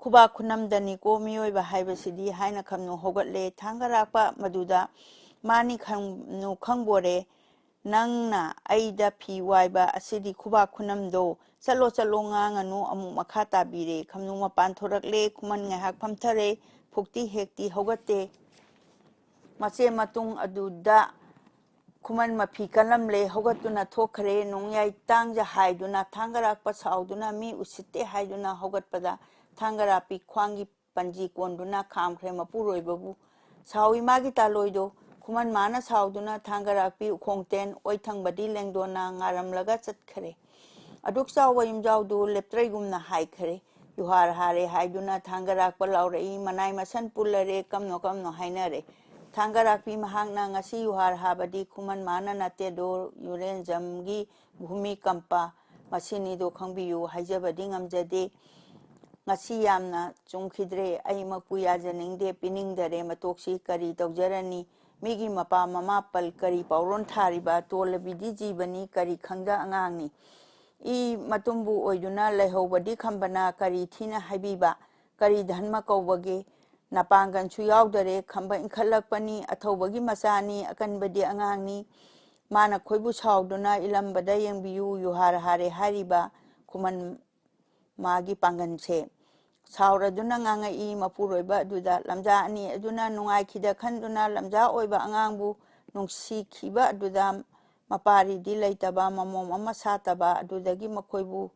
ꯈꯨꯕꯥꯛ ꯈꯨꯅꯝꯗꯅꯤꯀꯣ ꯃꯤꯑꯣꯏꯕ ꯍꯥꯏꯕꯁꯤꯗꯤ" ꯍꯥꯏꯅ ꯈꯝꯅꯨ ꯍꯧꯒꯠꯂꯦ꯫ ꯊꯥꯡꯒꯔꯥꯛꯄ ꯃꯗꯨꯗ, "ꯃꯥꯅꯤ ꯈꯝꯅꯨ, ꯈꯪꯕꯣꯔꯦ, ꯅꯪꯅ ꯑꯩꯗ ꯐꯤ ꯋꯥꯏꯕ ꯑꯁꯤꯗꯤ ꯈꯨꯕꯥꯛ ꯈꯨꯅꯝꯗꯣ꯫ ꯆꯠꯂꯣ ꯆꯠꯂꯣ, ꯉꯥꯡꯉꯅꯨ"꯫ ꯑꯃꯨꯛ ꯃꯈꯥ ꯇꯥꯕꯤꯔꯦ꯫ ꯈꯝꯅꯨ ꯃꯄꯥꯟ ꯊꯣꯔꯛꯂꯦ꯫ ꯈꯨꯃꯟ ꯉꯥꯏꯍꯥꯛ ꯐꯝꯊꯔꯦ꯫ ꯐꯨꯛꯇꯤ ꯍꯦꯛꯇꯤ ꯍꯧꯒꯠꯇꯦ꯫ ꯃꯆꯦ ꯃꯇꯨꯡ ꯑꯗꯨꯗ ꯈꯨꯃꯟ ꯃꯐꯤ ꯀꯜꯂꯝꯂꯦ꯫ ꯍꯧꯒꯠꯇꯨꯅ ꯊꯣꯛꯈ꯭ꯔꯦ꯫ ꯅꯣꯡꯌꯥꯏ ꯇꯥꯡꯖ ꯍꯥꯏꯗꯨꯅ ꯊꯥꯡꯒꯔꯥꯛꯄ ꯁꯥꯎꯗꯨꯅ ꯃꯤ ꯎꯁꯤꯠꯇꯦ ꯍꯥꯏꯗꯨꯅ ꯍꯧꯒꯠꯄꯗ ꯊꯥꯡꯒꯔꯥꯛꯄꯤ ꯈ꯭ꯋꯥꯡꯒꯤ ꯄꯟꯖꯤ ꯀꯣꯟꯗꯨꯅ ꯈꯥꯝꯈ꯭ꯔꯦ ꯃꯄꯨꯔꯣꯏꯕꯕꯨ꯫ ꯁꯥꯎꯏ ꯃꯥꯒꯤ ꯇꯥꯂꯣꯏꯗꯣ꯫ ꯈꯨꯃꯟ ꯃꯥꯅ ꯁꯥꯎꯗꯨꯅ ꯊꯥꯡꯒꯔꯥꯛꯄꯤ ꯎꯈꯣꯡꯇꯦꯟ ꯑꯣꯏꯊꯪꯕꯗꯤ ꯂꯦꯡꯗꯣꯟꯅ ꯉꯥꯔꯝꯂꯒ ꯆꯠꯈꯔꯦ꯫ ꯑꯗꯨꯛ ꯆꯥꯎꯕ ꯌꯨꯝꯖꯥꯎꯗꯨ ꯂꯦꯞꯇ꯭ꯔꯩꯒꯨꯝꯅ ꯍꯥꯏꯈꯔꯦ꯫ ꯌꯨꯍꯥꯔ ꯍꯥꯔꯦ ꯍꯥꯏꯗꯨꯅ ꯊꯥꯡꯒꯔꯥꯛꯄ ꯂꯥꯎꯔꯛꯏ꯫ ꯃꯅꯥꯏ ꯃꯁꯟ ꯄꯨꯜꯂꯔꯦ, ꯀꯝꯅꯣ ꯀꯝꯅꯣ ꯍꯥꯏꯅꯔꯦ꯫ ꯊꯥꯡꯒꯔꯥꯛꯄꯤ ꯃꯍꯥꯛꯅ ꯉꯁꯤ ꯌꯨꯍꯥꯔ ꯍꯥꯕꯗꯤ ꯈꯨꯃꯟ ꯃꯥꯅ ꯅꯠꯇꯦꯗꯣ, ꯌꯨꯔꯦꯟꯖꯝꯒꯤ ꯚꯨꯃꯤꯀꯝꯄ ꯃꯁꯤꯅꯤꯗꯣ ꯈꯪꯕꯤꯌꯨ ꯍꯥꯏꯖꯕꯗꯤ ꯉꯝꯖꯗꯦ꯫ ꯉꯁꯤ ꯌꯥꯝꯅ ꯆꯨꯝꯈꯤꯗ꯭ꯔꯦ꯫ ꯑꯩꯃꯛꯄꯨ ꯌꯥꯖꯅꯤꯡꯗꯦ, ꯄꯤꯅꯤꯡꯗꯔꯦ ꯃꯇꯣꯛꯁꯤ꯫ ꯀꯔꯤ ꯇꯧꯖꯔꯅꯤ? ꯃꯤꯒꯤ ꯃꯄꯥ ꯃꯃꯥ ꯄꯜ ꯀꯔꯤ ꯄꯥꯎꯔꯣꯟ ꯊꯥꯔꯤꯕ? ꯇꯣꯜꯂꯕꯤꯗꯤ ꯖꯤꯕꯅꯤ, ꯀꯔꯤ ꯈꯪꯖ ꯑꯉꯥꯡꯅꯤ꯫ ꯏ ꯃꯇꯨꯝꯕꯨ ꯑꯣꯏꯗꯨꯅ ꯂꯩꯍꯧꯕꯗꯤ ꯈꯝꯕꯅ ꯀꯔꯤ ꯊꯤꯅ ꯍꯥꯏꯕꯤꯕ? ꯀꯔꯤ ꯙꯟꯃ ꯀꯧꯕꯒꯦ? ꯅꯄꯥꯡꯒꯜꯁꯨ ꯌꯥꯎꯗꯔꯦ, ꯈꯝꯕ ꯏꯟꯈꯠꯂꯛꯄꯅꯤ, ꯑꯊꯧꯕꯒꯤ ꯃꯆꯥꯅꯤ, ꯑꯀꯟꯕꯗꯤ ꯑꯉꯥꯡꯅꯤ꯫ ꯃꯥꯅ ꯈꯣꯏꯕꯨ ꯁꯥꯎꯗꯨꯅ ꯏꯂꯝꯕꯗ ꯌꯦꯡꯕꯤꯌꯨ, ꯌꯨꯍꯥꯔ ꯍꯥꯔꯦ ꯍꯥꯏꯔꯤꯕ ꯈꯨꯃꯟ ꯃꯥꯒꯤ ꯄꯥꯡꯒꯜꯁꯦ꯫ ꯁꯥꯎꯔꯗꯨꯅ ꯉꯥꯡꯉꯛꯏ ꯃꯄꯨꯔꯣꯏꯕ ꯑꯗꯨꯗ꯫ ꯂꯝꯖꯥ ꯑꯅꯤ ꯑꯗꯨꯅ ꯅꯨꯡꯉꯥꯏꯈꯤꯗ ꯈꯟꯗꯨꯅ ꯂꯝꯖꯥ ꯑꯣꯏꯕ ꯑꯉꯥꯡꯕꯨ ꯅꯨꯡꯁꯤꯈꯤꯕ ꯑꯗꯨꯗ ꯃꯄꯥꯔꯤꯗꯤ ꯂꯩꯇꯕ, ꯃꯃꯣꯝ ꯑꯃ ꯁꯥꯠꯇꯕ ꯑꯗꯨꯗꯒꯤ ꯃꯈꯣꯏꯕꯨ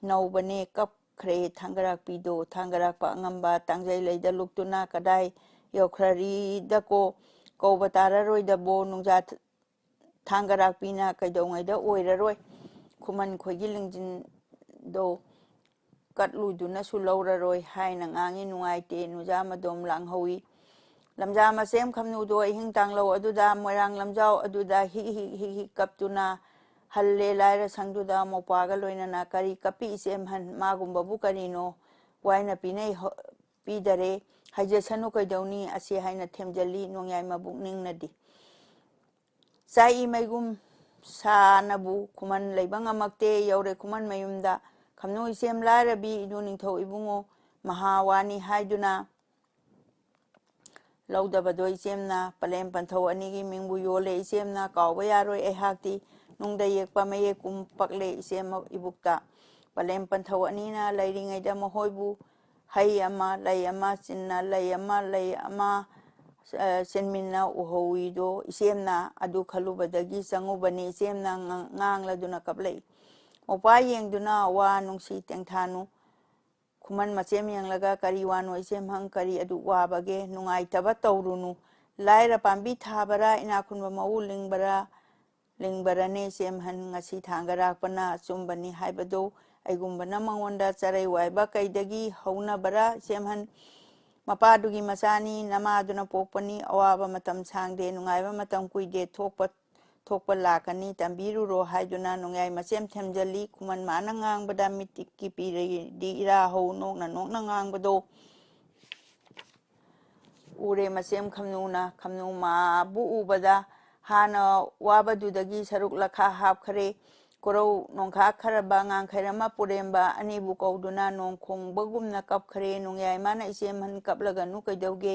ꯅꯧꯕꯅꯦ ꯀꯞꯈ꯭ꯔꯦ ꯊꯥꯡꯒꯔꯥꯛꯄꯤꯗꯣ꯫ ꯊꯥꯡꯒꯔꯥꯛꯄ ꯑꯉꯝꯕ ꯇꯥꯡꯖꯩ ꯂꯩꯗ ꯂꯨꯞꯇꯨꯅ ꯀꯗꯥꯏ ꯌꯧꯈ꯭ꯔꯔꯤꯗꯀꯣ? ꯀꯧꯕ ꯇꯥꯔꯔꯣꯏꯗꯕꯣ? ꯅꯨꯡꯖꯥ ꯊꯥꯡꯒꯔꯥꯛꯄꯤꯅ ꯀꯩꯗꯧꯉꯩꯗ ꯑꯣꯏꯔꯔꯣꯏ꯫ ꯈꯨꯃꯟ ꯈꯣꯏꯒꯤ ꯂꯤꯡꯖꯤꯟꯗꯣ ꯀꯠꯂꯨꯗꯨꯅꯁꯨ ꯂꯧꯔꯔꯣꯏ ꯍꯥꯏꯅ ꯉꯥꯡꯉꯤ꯫ ꯅꯨꯡꯉꯥꯏꯇꯦ ꯅꯨꯖꯥ ꯃꯗꯣꯝ ꯂꯥꯡꯍꯧꯏ꯫ ꯂꯝꯖꯥ ꯃꯆꯦꯝ ꯈꯝꯅꯨꯗꯣ ꯑꯍꯤꯡ ꯇꯥꯡꯂꯧ ꯑꯗꯨꯗ ꯃꯣꯏꯔꯥꯡ ꯂꯝꯖꯥꯎ ꯑꯗꯨꯗ ꯍꯤꯛ ꯍꯤꯛ ꯍꯤꯛ ꯍꯤꯛ ꯀꯞꯇꯨꯅ ꯍꯜꯂꯦ꯫ ꯂꯥꯏꯔ ꯁꯪꯗꯨꯗ ꯃꯧꯄ꯭ꯋꯥꯒ ꯂꯣꯏꯅꯅ꯫ "ꯀꯔꯤ ꯀꯞꯄꯤ ꯏꯆꯦꯝꯍꯟ? ꯃꯥꯒꯨꯝꯕꯕꯨ ꯀꯔꯤꯅꯣ? ꯋꯥꯏꯅ ꯄꯤꯅꯩ ꯍ-, ꯄꯤꯗꯔꯦ꯫ ꯍꯥꯏꯖꯁꯅꯨ ꯀꯩꯗꯧꯅꯤ?" ꯑꯁꯤ ꯍꯥꯏꯅ ꯊꯦꯝꯖꯜꯂꯤ ꯅꯣꯡꯌꯥꯏ ꯃꯕꯨꯛꯅꯤꯡꯅꯗꯤ꯫ ꯆꯥꯛꯏ ꯃꯩꯒꯨꯝ ꯁꯥꯅꯕꯨ ꯈꯨꯃꯟ ꯂꯩꯕ ꯉꯝꯃꯛꯇꯦ꯫ ꯌꯧꯔꯦ ꯈꯨꯃꯟ ꯃꯌꯨꯝꯗ꯫ "ꯈꯝꯅꯨ ꯏꯆꯦꯝ ꯂꯥꯏꯔꯕꯤ, ꯏꯗꯨ ꯅꯤꯡꯊꯧ ꯏꯕꯨꯡꯉꯣ ꯃꯍꯥ ꯋꯥꯅꯤ ꯍꯥꯏꯗꯨꯅ ꯂꯧꯗꯕꯗꯣ ꯏꯆꯦꯝꯅ꯫ ꯄꯂꯦꯝ ꯄꯟꯊꯧ ꯑꯅꯤꯒꯤ ꯃꯤꯡꯕꯨ ꯌꯣꯜꯂꯦ ꯏꯆꯦꯝꯅ꯫ ꯀꯥꯎꯕ ꯌꯥꯔꯣꯏ ꯑꯩꯍꯥꯛꯇꯤ꯫ ꯅꯨꯡꯗ ꯌꯦꯛꯄ ꯃꯌꯦꯛ ꯀꯨꯝ ꯄꯛꯂꯦ ꯏꯆꯦꯝ ꯏꯕꯨꯛꯇ꯫ ꯄꯂꯦꯝ ꯄꯟꯊꯧ ꯑꯅꯤꯅ ꯂꯩꯔꯤꯉꯩꯗ ꯃꯈꯣꯏꯕꯨ ꯍꯩ ꯑꯃ, ꯂꯩ ꯑꯃ ꯆꯤꯟꯅ, ꯂꯩ ꯑꯃ, ꯂꯩ ꯑꯃ, ꯑ, ꯆꯤꯟꯃꯤꯟꯅ ꯎꯍꯧꯏꯗꯣ ꯏꯆꯦꯝꯅ꯫ ꯑꯗꯨ ꯈꯜꯂꯨꯕꯗꯒꯤ ꯆꯪꯉꯨꯕꯅꯤ ꯏꯆꯦꯝꯅ ꯉ-, ꯉꯥꯡꯂꯗꯨꯅ ꯀꯞꯂꯛꯏ꯫ ꯃꯧꯄ꯭ꯋꯥ ꯌꯦꯡꯗꯨꯅ ꯋꯥ ꯅꯨꯡꯁꯤ ꯇꯦꯡꯊꯥꯅꯨ꯫ ꯈꯨꯃꯟ ꯃꯆꯦꯝ ꯌꯦꯡꯂꯒ "ꯀꯔꯤ ꯋꯥꯅꯣ ꯏꯆꯦꯝꯍꯪ, ꯀꯔꯤ ꯑꯗꯨꯛ ꯋꯥꯕꯒꯦ? ꯅꯨꯡꯉꯥꯏꯇꯕ ꯇꯧꯔꯨꯅꯨ꯫ ꯂꯥꯏꯔ ꯄꯥꯝꯕꯤ ꯊꯥꯕꯔꯥ, ꯏꯅꯥꯛ ꯈꯨꯟꯕ ꯃꯎ ꯂꯤꯡꯕꯔꯥ, ꯂꯤꯡꯕꯔꯅꯦ ꯏꯆꯦꯝꯍꯟ? ꯉꯁꯤ ꯊꯥꯡꯒꯔꯥꯛꯄꯅ ꯑꯆꯨꯝꯕꯅꯤ ꯍꯥꯏꯕꯗꯣ ꯑꯩꯒꯨꯝꯕꯅ ꯃꯉꯣꯟꯗ ꯆꯔꯩ ꯋꯥꯏꯕ ꯀꯩꯗꯒꯤ ꯍꯧꯅꯕꯔꯥ ꯏꯆꯦꯝꯍꯟ? ꯃꯄꯥꯗꯨꯒꯤ ꯃꯆꯥꯅꯤ, ꯅꯃꯥꯗꯨꯅ ꯄꯣꯛꯄꯅꯤ꯫ ꯑꯋꯥꯕ ꯃꯇꯝ ꯁꯥꯡꯗꯦ, ꯅꯨꯡꯉꯥꯏꯕ ꯃꯇꯝ ꯀꯨꯏꯗꯦ, ꯊꯣꯛꯄ ꯊꯣꯛꯄ ꯂꯥꯛꯀꯅꯤ, ꯇꯝꯕꯤꯔꯨꯔꯣ" ꯍꯥꯏꯗꯨꯅ ꯅꯣꯡꯌꯥꯏ ꯃꯆꯦꯝ ꯊꯦꯝꯖꯜꯂꯤ꯫ ꯈꯨꯃꯟ ꯃꯥꯅ ꯉꯥꯡꯕꯗ ꯃꯤꯠꯀꯤ ꯄꯤꯔꯤꯗꯤ ꯏꯔꯥ ꯍꯧ ꯅꯣꯛꯅ ꯅꯣꯛꯅ ꯉꯥꯡꯕꯗꯣ ꯎꯔꯦ ꯃꯆꯦꯝ ꯈꯝꯅꯨꯅ꯫ ꯈꯝꯅꯨ ꯃꯥꯕꯨ ꯎꯕꯗ ꯍꯥꯟꯅ ꯋꯥꯕꯗꯨꯗꯒꯤ ꯁꯔꯨꯛ ꯂꯈꯥ ꯍꯥꯞꯈ꯭ꯔꯦ꯫ ꯀꯣꯔꯧ ꯅꯣꯡꯈꯥꯛ ꯈꯔꯕ ꯉꯥꯡꯈꯩꯔꯃ ꯄꯨꯔꯦꯝꯕ ꯑꯅꯤꯕꯨ ꯀꯧꯗꯨꯅ ꯅꯣꯡ ꯈꯣꯡꯕꯒꯨꯝꯅ ꯀꯞꯈ꯭ꯔꯦ꯫ ꯅꯣꯡꯌꯥꯏ ꯃꯥꯅ ꯏꯆꯦꯝꯍꯟ ꯀꯞꯂꯒꯅꯨ ꯀꯩꯗꯧꯒꯦ?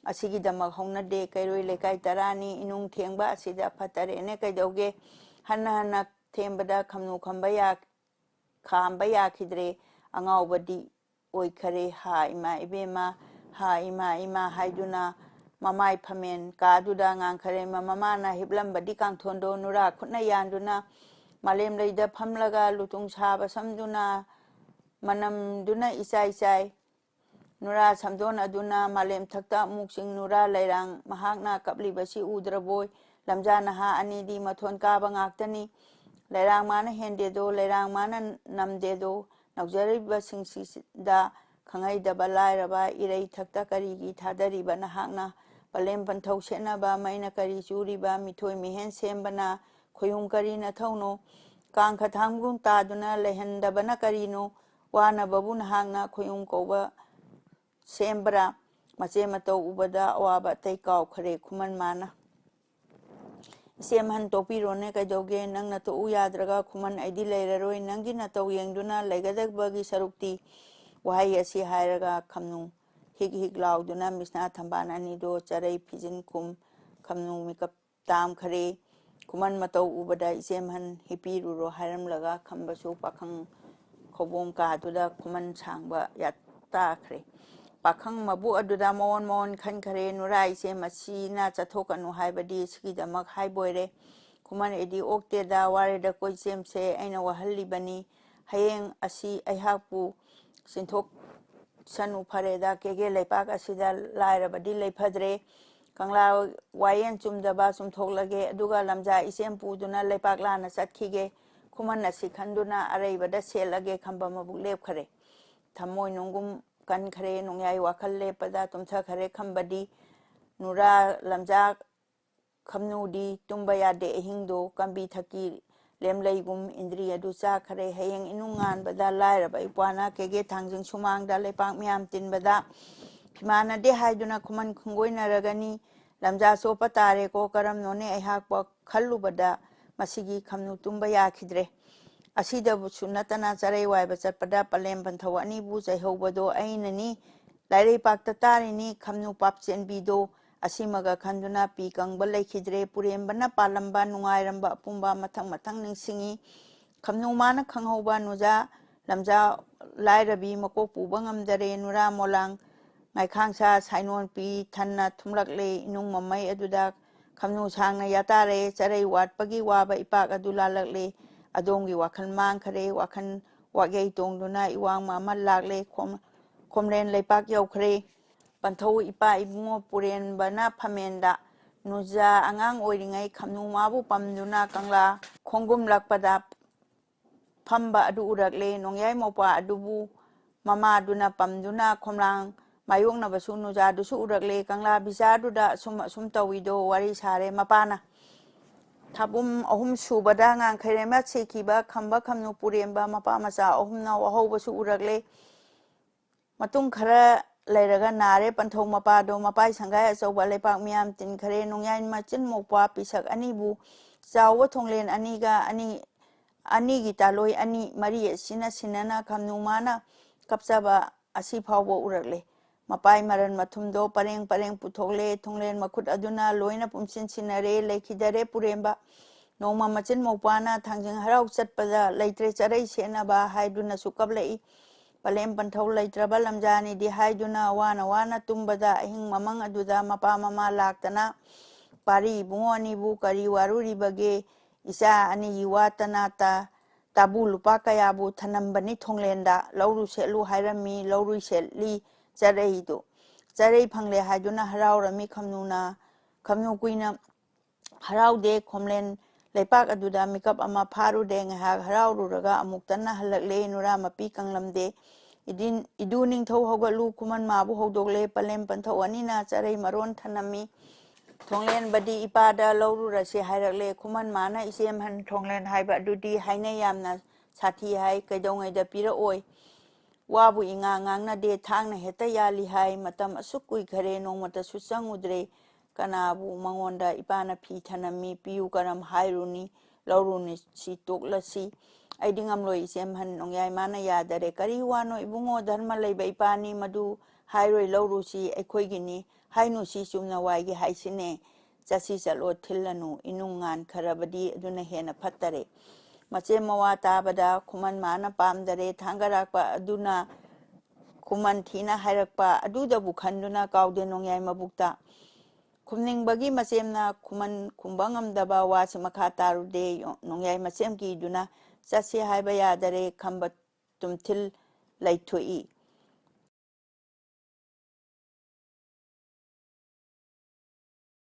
ꯑꯁꯤꯒꯤꯗꯃꯛ ꯍꯧꯅꯗꯦ꯫ ꯀꯩꯔꯣꯏ ꯂꯩꯀꯥꯏ ꯇꯔꯥꯅꯤ ꯏꯅꯨꯡ ꯊꯦꯡꯕ ꯑꯁꯤꯗ ꯐꯠꯇꯔꯦꯅꯦ ꯀꯩꯗꯧꯒꯦ? ꯍꯟꯅ ꯍꯟꯅ ꯊꯦꯝꯕꯗ ꯈꯝꯅꯨ ꯈꯝꯕ ꯌꯥ-, ꯈꯥꯝꯕ ꯌꯥꯈꯤꯗ꯭ꯔꯦ꯫ ꯑꯉꯥꯎꯕꯗꯤ ꯑꯣꯏꯈꯔꯦ꯫ ꯍꯥ ꯏꯃꯥ ꯏꯕꯦꯝꯃ, ꯍꯥ ꯏꯃꯥ ꯏꯃꯥ ꯍꯥꯏꯗꯨꯅ ꯃꯃꯥꯏ ꯐꯝꯃꯦꯟ ꯀꯥꯗꯨꯗ ꯉꯥꯡꯈꯔꯦ꯫ ꯃ-, ꯃꯃꯥꯅ ꯍꯤꯞꯂꯝꯕꯗꯤ ꯀꯥꯡꯊꯣꯟꯗꯣ ꯅꯨꯔꯥ ꯈꯨꯠꯅ ꯌꯥꯟꯗꯨꯅ ꯃꯥꯂꯦꯝ ꯂꯩꯗ ꯐꯝꯂꯒ ꯂꯨꯇꯨꯡ ꯁꯥꯕ ꯁꯝꯗꯨꯅ ꯃꯅꯝꯗꯨꯅ ꯏꯆꯥꯏ ꯆꯥꯏ꯫ ꯅꯨꯔꯥ ꯁꯝꯗꯣꯟ ꯑꯗꯨꯅ ꯃꯥꯂꯦꯝ ꯊꯛꯇ ꯑꯃꯨꯛ ꯆꯤꯡ ꯅꯨꯔꯥ ꯂꯩꯔꯥꯡ ꯃꯍꯥꯛꯅ ꯀꯞꯂꯤꯕꯁꯤ ꯎꯗ꯭ꯔꯕꯣꯏ? ꯂꯝꯖꯥ ꯅꯍꯥ ꯑꯅꯤꯗꯤ ꯃꯊꯣꯟ ꯀꯥꯕ ꯉꯥꯛꯇꯅꯤ꯫ ꯂꯩꯔꯥꯡ ꯃꯥꯅ ꯍꯦꯟꯗꯦꯗꯣ, ꯂꯩꯔꯥꯡ ꯃꯥꯅ ꯅꯝꯗꯦꯗꯣ, ꯅꯧꯖꯔꯤꯕꯁꯤꯡꯁꯤꯗ ꯈꯪꯍꯩꯗꯕ ꯂꯥꯏꯔꯕ ꯏꯔꯩ ꯊꯛꯇ ꯀꯔꯤꯒꯤ ꯊꯥꯗꯔꯤꯕ ꯅꯍꯥꯛꯅ? ꯄꯂꯦꯝ ꯄꯟꯊꯧ ꯁꯦꯠꯅꯕ ꯃꯩꯅ ꯀꯔꯤ ꯆꯨꯔꯤꯕ? ꯃꯤꯊꯣꯏ ꯃꯤꯍꯦꯟ ꯁꯦꯝꯕꯅ ꯈꯣꯏꯍꯨꯝ ꯀꯔꯤ ꯅꯊꯧꯅꯣ? ꯀꯥꯡꯈ ꯊꯥꯡꯒꯨꯝ ꯇꯥꯗꯨꯅ ꯂꯩꯍꯟꯗꯕꯅ ꯀꯔꯤꯅꯣ? ꯋꯥꯅꯕꯕꯨ ꯅꯍꯥꯛꯅ ꯈꯣꯏꯍꯨꯝ ꯀꯧꯕ ꯁꯦꯝꯕ꯭ꯔꯥ? ꯃꯆꯦ ꯃꯇꯧ ꯎꯕꯗ ꯑꯋꯥꯕ ꯑꯇꯩ ꯀꯥꯎꯈ꯭ꯔꯦ꯫ ꯈꯨꯃꯟ ꯃꯥꯅ, "ꯏꯆꯦ ꯑꯍꯟ ꯇꯣꯛꯄꯤꯔꯣꯅꯦ, ꯀꯩꯗꯧꯒꯦ? ꯅꯪꯅ ꯇꯣꯛꯎ ꯌꯥꯗ꯭ꯔꯒ ꯈꯨꯃꯟ ꯑꯩꯗꯤ ꯂꯩꯔꯔꯣꯏ꯫ ꯅꯪꯒꯤ ꯅꯇꯧ ꯌꯦꯡꯗꯨꯅ ꯂꯩꯒꯗꯕꯒꯤ ꯁꯔꯨꯛꯇꯤ?" ꯋꯥꯍꯩ ꯑꯁꯤ ꯍꯥꯏꯔꯒ ꯈꯝꯅꯨ ꯍꯤꯛ ꯍꯤꯛ ꯂꯥꯎꯗꯨꯅ ꯃꯤꯁꯅꯥ ꯊꯝꯕꯥꯜ ꯑꯅꯤꯗꯣ ꯆꯔꯩ ꯐꯤꯖꯤꯟ ꯈꯨꯝ꯫ ꯈꯝꯅꯨ ꯃꯤꯀꯞ ꯇꯥꯝꯈꯔꯦ꯫ ꯈꯨꯃꯟ ꯃꯇꯧ ꯎꯕꯗ, "ꯏꯆꯦꯝꯍꯟ ꯍꯤꯞꯄꯤꯔꯨꯔꯣ" ꯍꯥꯏꯔꯝꯂꯒ ꯈꯝꯕꯁꯨ ꯄꯥꯈꯪ ꯈꯧꯕꯣꯡ ꯀꯥꯗꯨꯗ ꯈꯨꯃꯟ ꯁꯥꯡꯕ ꯌꯥꯇꯥꯈ꯭ꯔꯦ꯫ ꯄꯥꯈꯪ ꯃꯕꯨꯛ ꯑꯗꯨꯗ ꯃꯑꯣꯟ ꯃꯑꯣꯟ ꯈꯟꯈꯔꯦ꯫ "ꯅꯨꯔꯥ ꯏꯆꯦ ꯃꯁꯤꯅ ꯆꯠꯊꯣꯛꯀꯅꯨ ꯍꯥꯏꯕꯗꯤ ꯁꯤꯒꯤꯗꯃꯛ ꯍꯥꯏꯕꯣꯏꯔꯦ?" ꯈꯨꯃꯟ, "ꯑꯩꯗꯤ ꯑꯣꯛꯇꯦꯗ, ꯋꯥꯔꯦꯗ ꯀꯣ ꯏꯆꯦꯝꯁꯦ, ꯑꯩꯅ ꯋꯥꯍꯜꯂꯤꯕꯅꯤ꯫ ꯍꯌꯦꯡ ꯑꯁꯤ ꯑꯩꯍꯥꯛꯄꯨ ꯆꯤꯟꯊꯣꯛ ꯁꯅꯨ ꯐꯔꯦꯗ, ꯀꯦꯒꯦ ꯂꯩꯄꯥꯛ ꯑꯁꯤꯗ ꯂꯥꯏꯔꯕꯗꯤ ꯂꯩꯐꯗ꯭ꯔꯦ꯫ ꯀꯪꯂꯥ ꯋꯥꯌꯦꯟ ꯆꯨꯝꯗꯕ ꯆꯨꯝꯊꯣꯛꯂꯒꯦ, ꯑꯗꯨꯒ ꯂꯝꯖꯥ ꯏꯆꯦꯝ ꯄꯨꯗꯨꯅ ꯂꯩꯄꯥꯛ ꯂꯥꯟꯅ ꯆꯠꯈꯤꯒꯦ꯫ ꯈꯨꯃꯟ ꯑꯁꯤ ꯈꯟꯗꯨꯅ ꯑꯔꯩꯕꯗ ꯁꯦꯠꯂꯒꯦ" ꯈꯝꯕ ꯃꯕꯨꯛ ꯂꯦꯞꯈꯔꯦ꯫ ꯊꯃꯣꯏ ꯅꯨꯡꯒꯨꯝ ꯀꯟꯈꯔꯦ꯫ ꯅꯣꯡꯌꯥꯏ ꯋꯥꯈꯜ ꯂꯦꯞꯄꯗ ꯇꯨꯝꯊꯈꯔꯦ ꯈꯝꯕꯗꯤ꯫ ꯅꯨꯔꯥ ꯂꯝꯖꯥ ꯈꯝꯅꯨꯗꯤ ꯇꯨꯝꯕ ꯌꯥꯗꯦ꯫ ꯑꯍꯤꯡꯗꯣ ꯀꯥꯡꯕꯤ ꯊꯛꯀꯤ ꯂꯦꯝꯂꯩꯒꯨꯝ ꯏꯟꯗ꯭ꯔꯤ ꯑꯗꯨ ꯆꯥꯈꯔꯦ꯫ ꯍꯌꯦꯡ ꯏꯅꯨꯡ ꯉꯥꯟꯕꯗ ꯂꯥꯏꯔꯕ ꯏꯄ꯭ꯋꯥꯅ ꯀꯦꯒꯦ ꯊꯥꯡꯖꯤꯡ ꯁꯨꯃꯥꯡꯗ ꯂꯩꯄꯥꯛ ꯃꯌꯥꯝ ꯇꯤꯟꯕꯗ ꯐꯤꯃꯥꯟꯅꯗꯦ ꯍꯥꯏꯗꯨꯅ ꯈꯨꯃꯟ ꯈꯣꯡꯒꯣꯏꯅꯔꯒꯅꯤ꯫ ꯂꯝꯖꯥ ꯆꯣꯞꯄ ꯇꯥꯔꯦꯀꯣ꯫ ꯀꯔꯝꯅꯣꯅꯦ ꯑꯩꯍꯥꯛꯄꯨ ꯈꯜꯂꯨꯕꯗ ꯃꯁꯤꯒꯤ ꯈꯝꯅꯨ ꯇꯨꯝꯕ ꯌꯥꯈꯤꯗ꯭ꯔꯦ꯫ ꯑꯁꯤꯗꯕꯨꯁꯨ ꯅꯠꯇꯅ ꯆꯔꯩ ꯋꯥꯏꯕ ꯆꯠꯄꯗ ꯄꯂꯦꯝ ꯄꯟꯊꯧ ꯑꯅꯤꯕꯨ ꯆꯩꯍꯧꯕꯗꯣ ꯑꯩꯅꯅꯤ, ꯂꯥꯏꯔꯩꯄꯥꯛꯇ ꯇꯥꯔꯤꯅꯤ, ꯈꯝꯅꯨ ꯄꯥꯞ ꯆꯦꯟꯕꯤꯗꯣ꯫ ꯑꯁꯤꯃꯒ ꯈꯟꯗꯨꯅ ꯄꯤ ꯀꯪꯕ ꯂꯩꯈꯤꯗ꯭ꯔꯦ꯫ ꯄꯨꯔꯦꯝꯕꯅ ꯄꯥꯜꯂꯝꯕ ꯅꯨꯡꯉꯥꯏꯔꯝꯕ ꯑꯄꯨꯝꯕ ꯃꯊꯪ ꯃꯊꯪ ꯅꯤꯡꯁꯤꯡꯉꯤ꯫ ꯈꯝꯅꯨ ꯃꯥꯅ ꯈꯪꯍꯧꯕ ꯅꯨꯖꯥ ꯂꯝꯖꯥ ꯂꯥꯏꯔꯕꯤ ꯃꯀꯣꯛ ꯄꯨꯕ ꯉꯝꯗꯔꯦ꯫ ꯅꯨꯔꯥ ꯃꯣꯂꯥꯡ ꯉꯥꯏꯈꯥꯡꯁꯥ ꯁꯥꯏꯅꯣꯟ ꯄꯤ ꯊꯟꯅ ꯊꯨꯝꯂꯛꯂꯦ꯫ ꯏꯅꯨꯡ ꯃꯃꯩ ꯑꯗꯨꯗ ꯈꯝꯅꯨ ꯁꯥꯡꯅ ꯌꯥꯇꯥꯔꯦ꯫ ꯆꯔꯩ ꯋꯥꯠꯄꯒꯤ ꯋꯥꯕ ꯏꯄꯥꯛ ꯑꯗꯨ ꯂꯥꯜꯂꯛꯂꯦ꯫ ꯑꯗꯣꯝꯒꯤ ꯋꯥꯈꯜ ꯃꯥꯡꯈꯔꯦ꯫ ꯋꯥꯈꯜ ꯋꯥꯒꯩ ꯇꯣꯡꯗꯨꯅ ꯏꯋꯥꯡꯃ ꯑꯃ ꯂꯥꯛꯂꯦ꯫ ꯈꯣꯝ-, ꯈꯣꯝꯂꯦꯟ ꯂꯩꯄꯥꯛ ꯌꯧꯈ꯭ꯔꯦ꯫ ꯄꯟꯊꯧ ꯏꯄꯥ ꯏꯕꯨꯡꯉꯣ ꯄꯨꯔꯦꯟꯕꯅ ꯐꯝꯃꯦꯟꯗ ꯅꯨꯖꯥ ꯑꯉꯥꯡ ꯑꯣꯏꯔꯤꯉꯩ ꯈꯝꯅꯨ ꯃꯥꯕꯨ ꯄꯝꯗꯨꯅ ꯀꯪꯂꯥ ꯈꯣꯡꯒꯨꯝꯂꯛꯄꯗ ꯐꯝꯕ ꯑꯗꯨ ꯎꯔꯛꯂꯦ꯫ ꯅꯣꯡꯌꯥꯏ ꯃꯧꯄ꯭ꯋꯥ ꯑꯗꯨꯕꯨ ꯃꯃꯥꯗꯨꯅ ꯄꯝꯗꯨꯅ ꯈꯣꯝꯂꯥꯡ ꯃꯥꯌꯣꯛꯅꯕꯁꯨ ꯅꯨꯖꯥꯗꯨꯁꯨ ꯎꯔꯛꯂꯦ꯫ ꯀꯪꯂꯥ ꯕꯤꯆꯥꯔꯗꯨꯗ ꯑꯁꯨꯝ ꯑꯁꯨꯝ ꯇꯧꯏꯗꯣ ꯋꯥꯔꯤ ꯁꯥꯔꯦ꯫ ꯃꯄꯥꯅ ꯊꯥꯕꯨꯝ ꯑꯍꯨꯝ ꯁꯨꯕꯗ ꯉꯥꯡꯈꯩꯔꯦꯝꯕ ꯁꯤꯈꯤꯕ ꯈꯝꯕ ꯈꯝꯅꯨ ꯄꯨꯔꯦꯝꯕ ꯃꯄꯥ ꯃꯆꯥ ꯑꯍꯨꯝꯅ ꯋꯥꯍꯧꯕꯁꯨ ꯎꯔꯛꯂꯦ꯫ ꯃꯇꯨꯡ ꯈꯔ ꯂꯩꯔꯒ ꯅꯥꯔꯦ ꯄꯟꯊꯧ ꯃꯄꯥꯗꯣ꯫ ꯃꯄꯥꯏ ꯁꯪꯒꯥꯏ ꯑꯆꯧꯕ ꯂꯩꯄꯥꯛ ꯃꯤꯌꯥꯝ ꯇꯤꯟꯈꯔꯦ꯫ ꯅꯣꯡꯌꯥꯏ ꯃꯆꯤꯟ ꯃꯧꯄ꯭ꯋꯥ ꯄꯤꯁꯛ ꯑꯅꯤꯕꯨ ꯆꯥꯎꯕ ꯊꯣꯡꯂꯦꯟ ꯑꯅꯤꯒ ꯑꯅꯤ, ꯑꯅꯤꯒꯤ ꯇꯥꯂꯣꯏ ꯑꯅꯤ ꯃꯔꯤ ꯁꯤꯟꯅ ꯁꯤꯟꯅꯅ ꯈꯝꯅꯨ ꯃꯥꯅ ꯀꯞꯆꯕ ꯑꯁꯤ ꯐꯥꯎꯕ ꯎꯔꯛꯂꯦ꯫ ꯃꯄꯥꯏ ꯃꯔꯟ ꯃꯊꯨꯝꯗꯣ ꯄꯔꯦꯡ ꯄꯔꯦꯡ ꯄꯨꯊꯣꯛꯂꯦ꯫ ꯊꯣꯡꯂꯦꯟ ꯃꯈꯨꯠ ꯑꯗꯨꯅ ꯂꯣꯏꯅ ꯄꯨꯝꯁꯤꯟ ꯁꯤꯟꯅꯔꯦ꯫ ꯂꯩꯈꯤꯗꯔꯦ ꯄꯨꯔꯦꯝꯕ꯫ ꯅꯣꯡꯃ ꯃꯆꯤꯟ ꯃꯧꯄ꯭ꯋꯥꯅ ꯊꯥꯡꯖꯤꯡ ꯍꯔꯥꯎ ꯆꯠꯄꯗ ꯂꯩꯇ꯭ꯔꯦ ꯆꯔꯩ ꯁꯦꯠꯅꯕ ꯍꯥꯏꯗꯨꯅꯁꯨ ꯀꯞꯂꯛꯏ꯫ ꯄꯂꯦꯝ ꯄꯟꯊꯧ ꯂꯩꯇ꯭ꯔꯕ ꯂꯝꯖꯥꯅꯤꯗꯤ ꯍꯥꯏꯗꯨꯅ ꯋꯥꯅ ꯋꯥꯅ ꯇꯨꯝꯕꯗ ꯑꯍꯤꯡ ꯃꯃꯪ ꯑꯗꯨꯗ ꯃꯄꯥ ꯃꯃꯥ ꯂꯥꯛꯇꯅ ꯄꯥꯔꯤ ꯏꯕꯨꯡꯉꯣ ꯑꯅꯤꯕꯨ ꯀꯔꯤ ꯋꯥꯔꯨꯔꯤꯕꯒꯦ? ꯏꯆꯥ ꯑꯅꯤꯒꯤ ꯋꯥꯇꯅ ꯇ-, ꯇꯥꯕꯨ ꯂꯨꯄꯥ ꯀꯌꯥꯕꯨ ꯊꯅꯝꯕꯅꯤ ꯊꯣꯡꯂꯦꯟꯗ, ꯂꯧꯔꯨ ꯁꯦꯠꯂꯨ ꯍꯥꯏꯔꯝꯃꯤ, ꯂꯧꯔꯨꯏ ꯁꯦꯠꯂꯤ ꯆꯔꯩꯗꯨ꯫ ꯆꯔꯩ ꯐꯪꯂꯦ ꯍꯥꯏꯗꯨꯅ ꯍꯔꯥꯎꯔꯝꯃꯤ ꯈꯝꯅꯨꯅ꯫ ꯈꯝꯅꯨ ꯀꯨꯏꯅ ꯍꯔꯥꯎꯗꯦ꯫ ꯈꯣꯝꯂꯦꯟ ꯂꯩꯄꯥꯛ ꯑꯗꯨꯗ ꯃꯤꯀꯞ ꯑꯃ ꯐꯥꯔꯨꯔꯦ꯫ ꯉꯥꯏꯍꯥꯛ ꯍꯔꯥꯎꯔꯨꯔꯒ ꯑꯃꯨꯛꯇꯟꯅ ꯍꯜꯂꯛꯂꯦ꯫ ꯅꯨꯔꯥ ꯃꯄꯤ ꯀꯪꯂꯝꯗꯦ꯫ ꯏꯗꯤꯟ-, ꯏꯗꯨ ꯅꯤꯡꯊꯧ ꯍꯧꯒꯠꯂꯨ, ꯈꯨꯃꯟ ꯃꯥꯕꯨ ꯍꯧꯗꯣꯛꯂꯦ꯫ ꯄꯂꯦꯝ ꯄꯟꯊꯧ ꯑꯅꯤꯅ ꯆꯔꯩ ꯃꯔꯣꯟ ꯊꯅꯝꯃꯤ꯫ ꯊꯣꯡꯂꯦꯟꯕꯗꯤ ꯏꯄꯥꯗ ꯂꯧꯔꯨꯔꯁꯤ ꯍꯥꯏꯔꯛꯂꯦ꯫ ꯈꯨꯃꯟ ꯃꯥꯅ ꯏꯆꯦꯝꯍꯟ ꯊꯣꯡꯂꯦꯟ ꯍꯥꯏꯕ ꯑꯗꯨꯗꯤ ꯍꯥꯏꯅ ꯌꯥꯝꯅ ꯁꯥꯊꯤ ꯍꯥꯏ, ꯀꯩꯗꯧꯉꯩꯗ ꯄꯤꯔꯛꯑꯣꯏ꯫ ꯋꯥꯕꯨ ꯏꯉꯥꯡ ꯉꯥꯡꯅꯗꯦ, ꯊꯥꯡꯅ ꯍꯦꯛꯇ ꯌꯥꯜꯂꯤ ꯍꯥꯏ꯫ ꯃꯇꯝ ꯑꯁꯨꯛ ꯀꯨꯏꯈꯔꯦ, ꯅꯣꯡꯃꯇꯁꯨ ꯆꯪꯉꯨꯗ꯭ꯔꯦ꯫ ꯀꯅꯥꯕꯨ ꯃꯉꯣꯟꯗ ꯏꯄꯥꯅ ꯐꯤ ꯊꯅꯝꯃꯤ, ꯄꯤꯌꯨ ꯀꯔꯝ ꯍꯥꯏꯔꯨꯅꯤ? ꯂꯧꯔꯨꯅꯤ ꯁꯤ ꯇꯣꯛꯂꯁꯤ꯫ ꯑꯩꯗꯤ ꯉꯝꯂꯣꯏ ꯏꯆꯦꯝꯍꯟ꯫ ꯅꯣꯡꯌꯥꯏ ꯃꯥꯅ ꯌꯥꯗꯔꯦ꯫ ꯀꯔꯤ ꯋꯥꯅꯣ ꯏꯕꯨꯡꯉꯣ? ꯙꯔꯃ ꯂꯩꯕ ꯏꯄꯥꯅꯤ, ꯃꯗꯨ ꯍꯥꯏꯔꯣꯏ꯫ ꯂꯧꯔꯨꯁꯤ ꯑꯩꯈꯣꯏꯒꯤꯅꯤ꯫ ꯍꯥꯏꯅꯨꯁꯤ ꯆꯨꯝꯅ ꯋꯥꯏꯒꯦ ꯍꯥꯏꯁꯤꯅꯦ꯫ ꯆꯠꯁꯤ ꯆꯠꯂꯣ ꯊꯤꯜꯂꯅꯨ꯫ ꯏꯅꯨꯡ ꯉꯥꯟꯈ꯭ꯔꯕꯗꯤ ꯑꯗꯨꯅ ꯍꯦꯟꯅ ꯐꯠꯇꯔꯦ꯫ ꯃꯆꯦꯝ ꯃꯋꯥ ꯇꯥꯕꯗ ꯈꯨꯃꯟ ꯃꯥꯅ ꯄꯥꯝꯗꯔꯦ꯫ ꯊꯥꯡꯒꯔꯥꯛꯄ ꯑꯗꯨꯅ ꯈꯨꯃꯟ ꯊꯤꯅ ꯍꯥꯏꯔꯛꯄ ꯑꯗꯨꯗꯕꯨ ꯈꯟꯗꯨꯅ ꯀꯥꯎꯗꯦ ꯅꯣꯡꯌꯥꯏ ꯃꯕꯨꯛꯇ꯫ ꯈꯨꯝꯅꯤꯡꯕꯒꯤ ꯃꯆꯦꯝꯅ ꯈꯨꯃꯟ ꯈꯨꯝꯕ ꯉꯝꯗꯕ ꯋꯥꯁꯤ ꯃꯈꯥ ꯇꯥꯔꯨꯗꯦ꯫ ꯅꯣꯡꯌꯥꯏ ꯃꯆꯦꯝ ꯀꯤꯗꯨꯅ ꯆꯠꯁꯤ ꯍꯥꯏꯕ ꯌꯥꯗꯔꯦ꯫ ꯈꯝꯕ ꯇꯨꯝꯊꯤꯜ ꯂꯩꯊꯣꯛꯏ꯫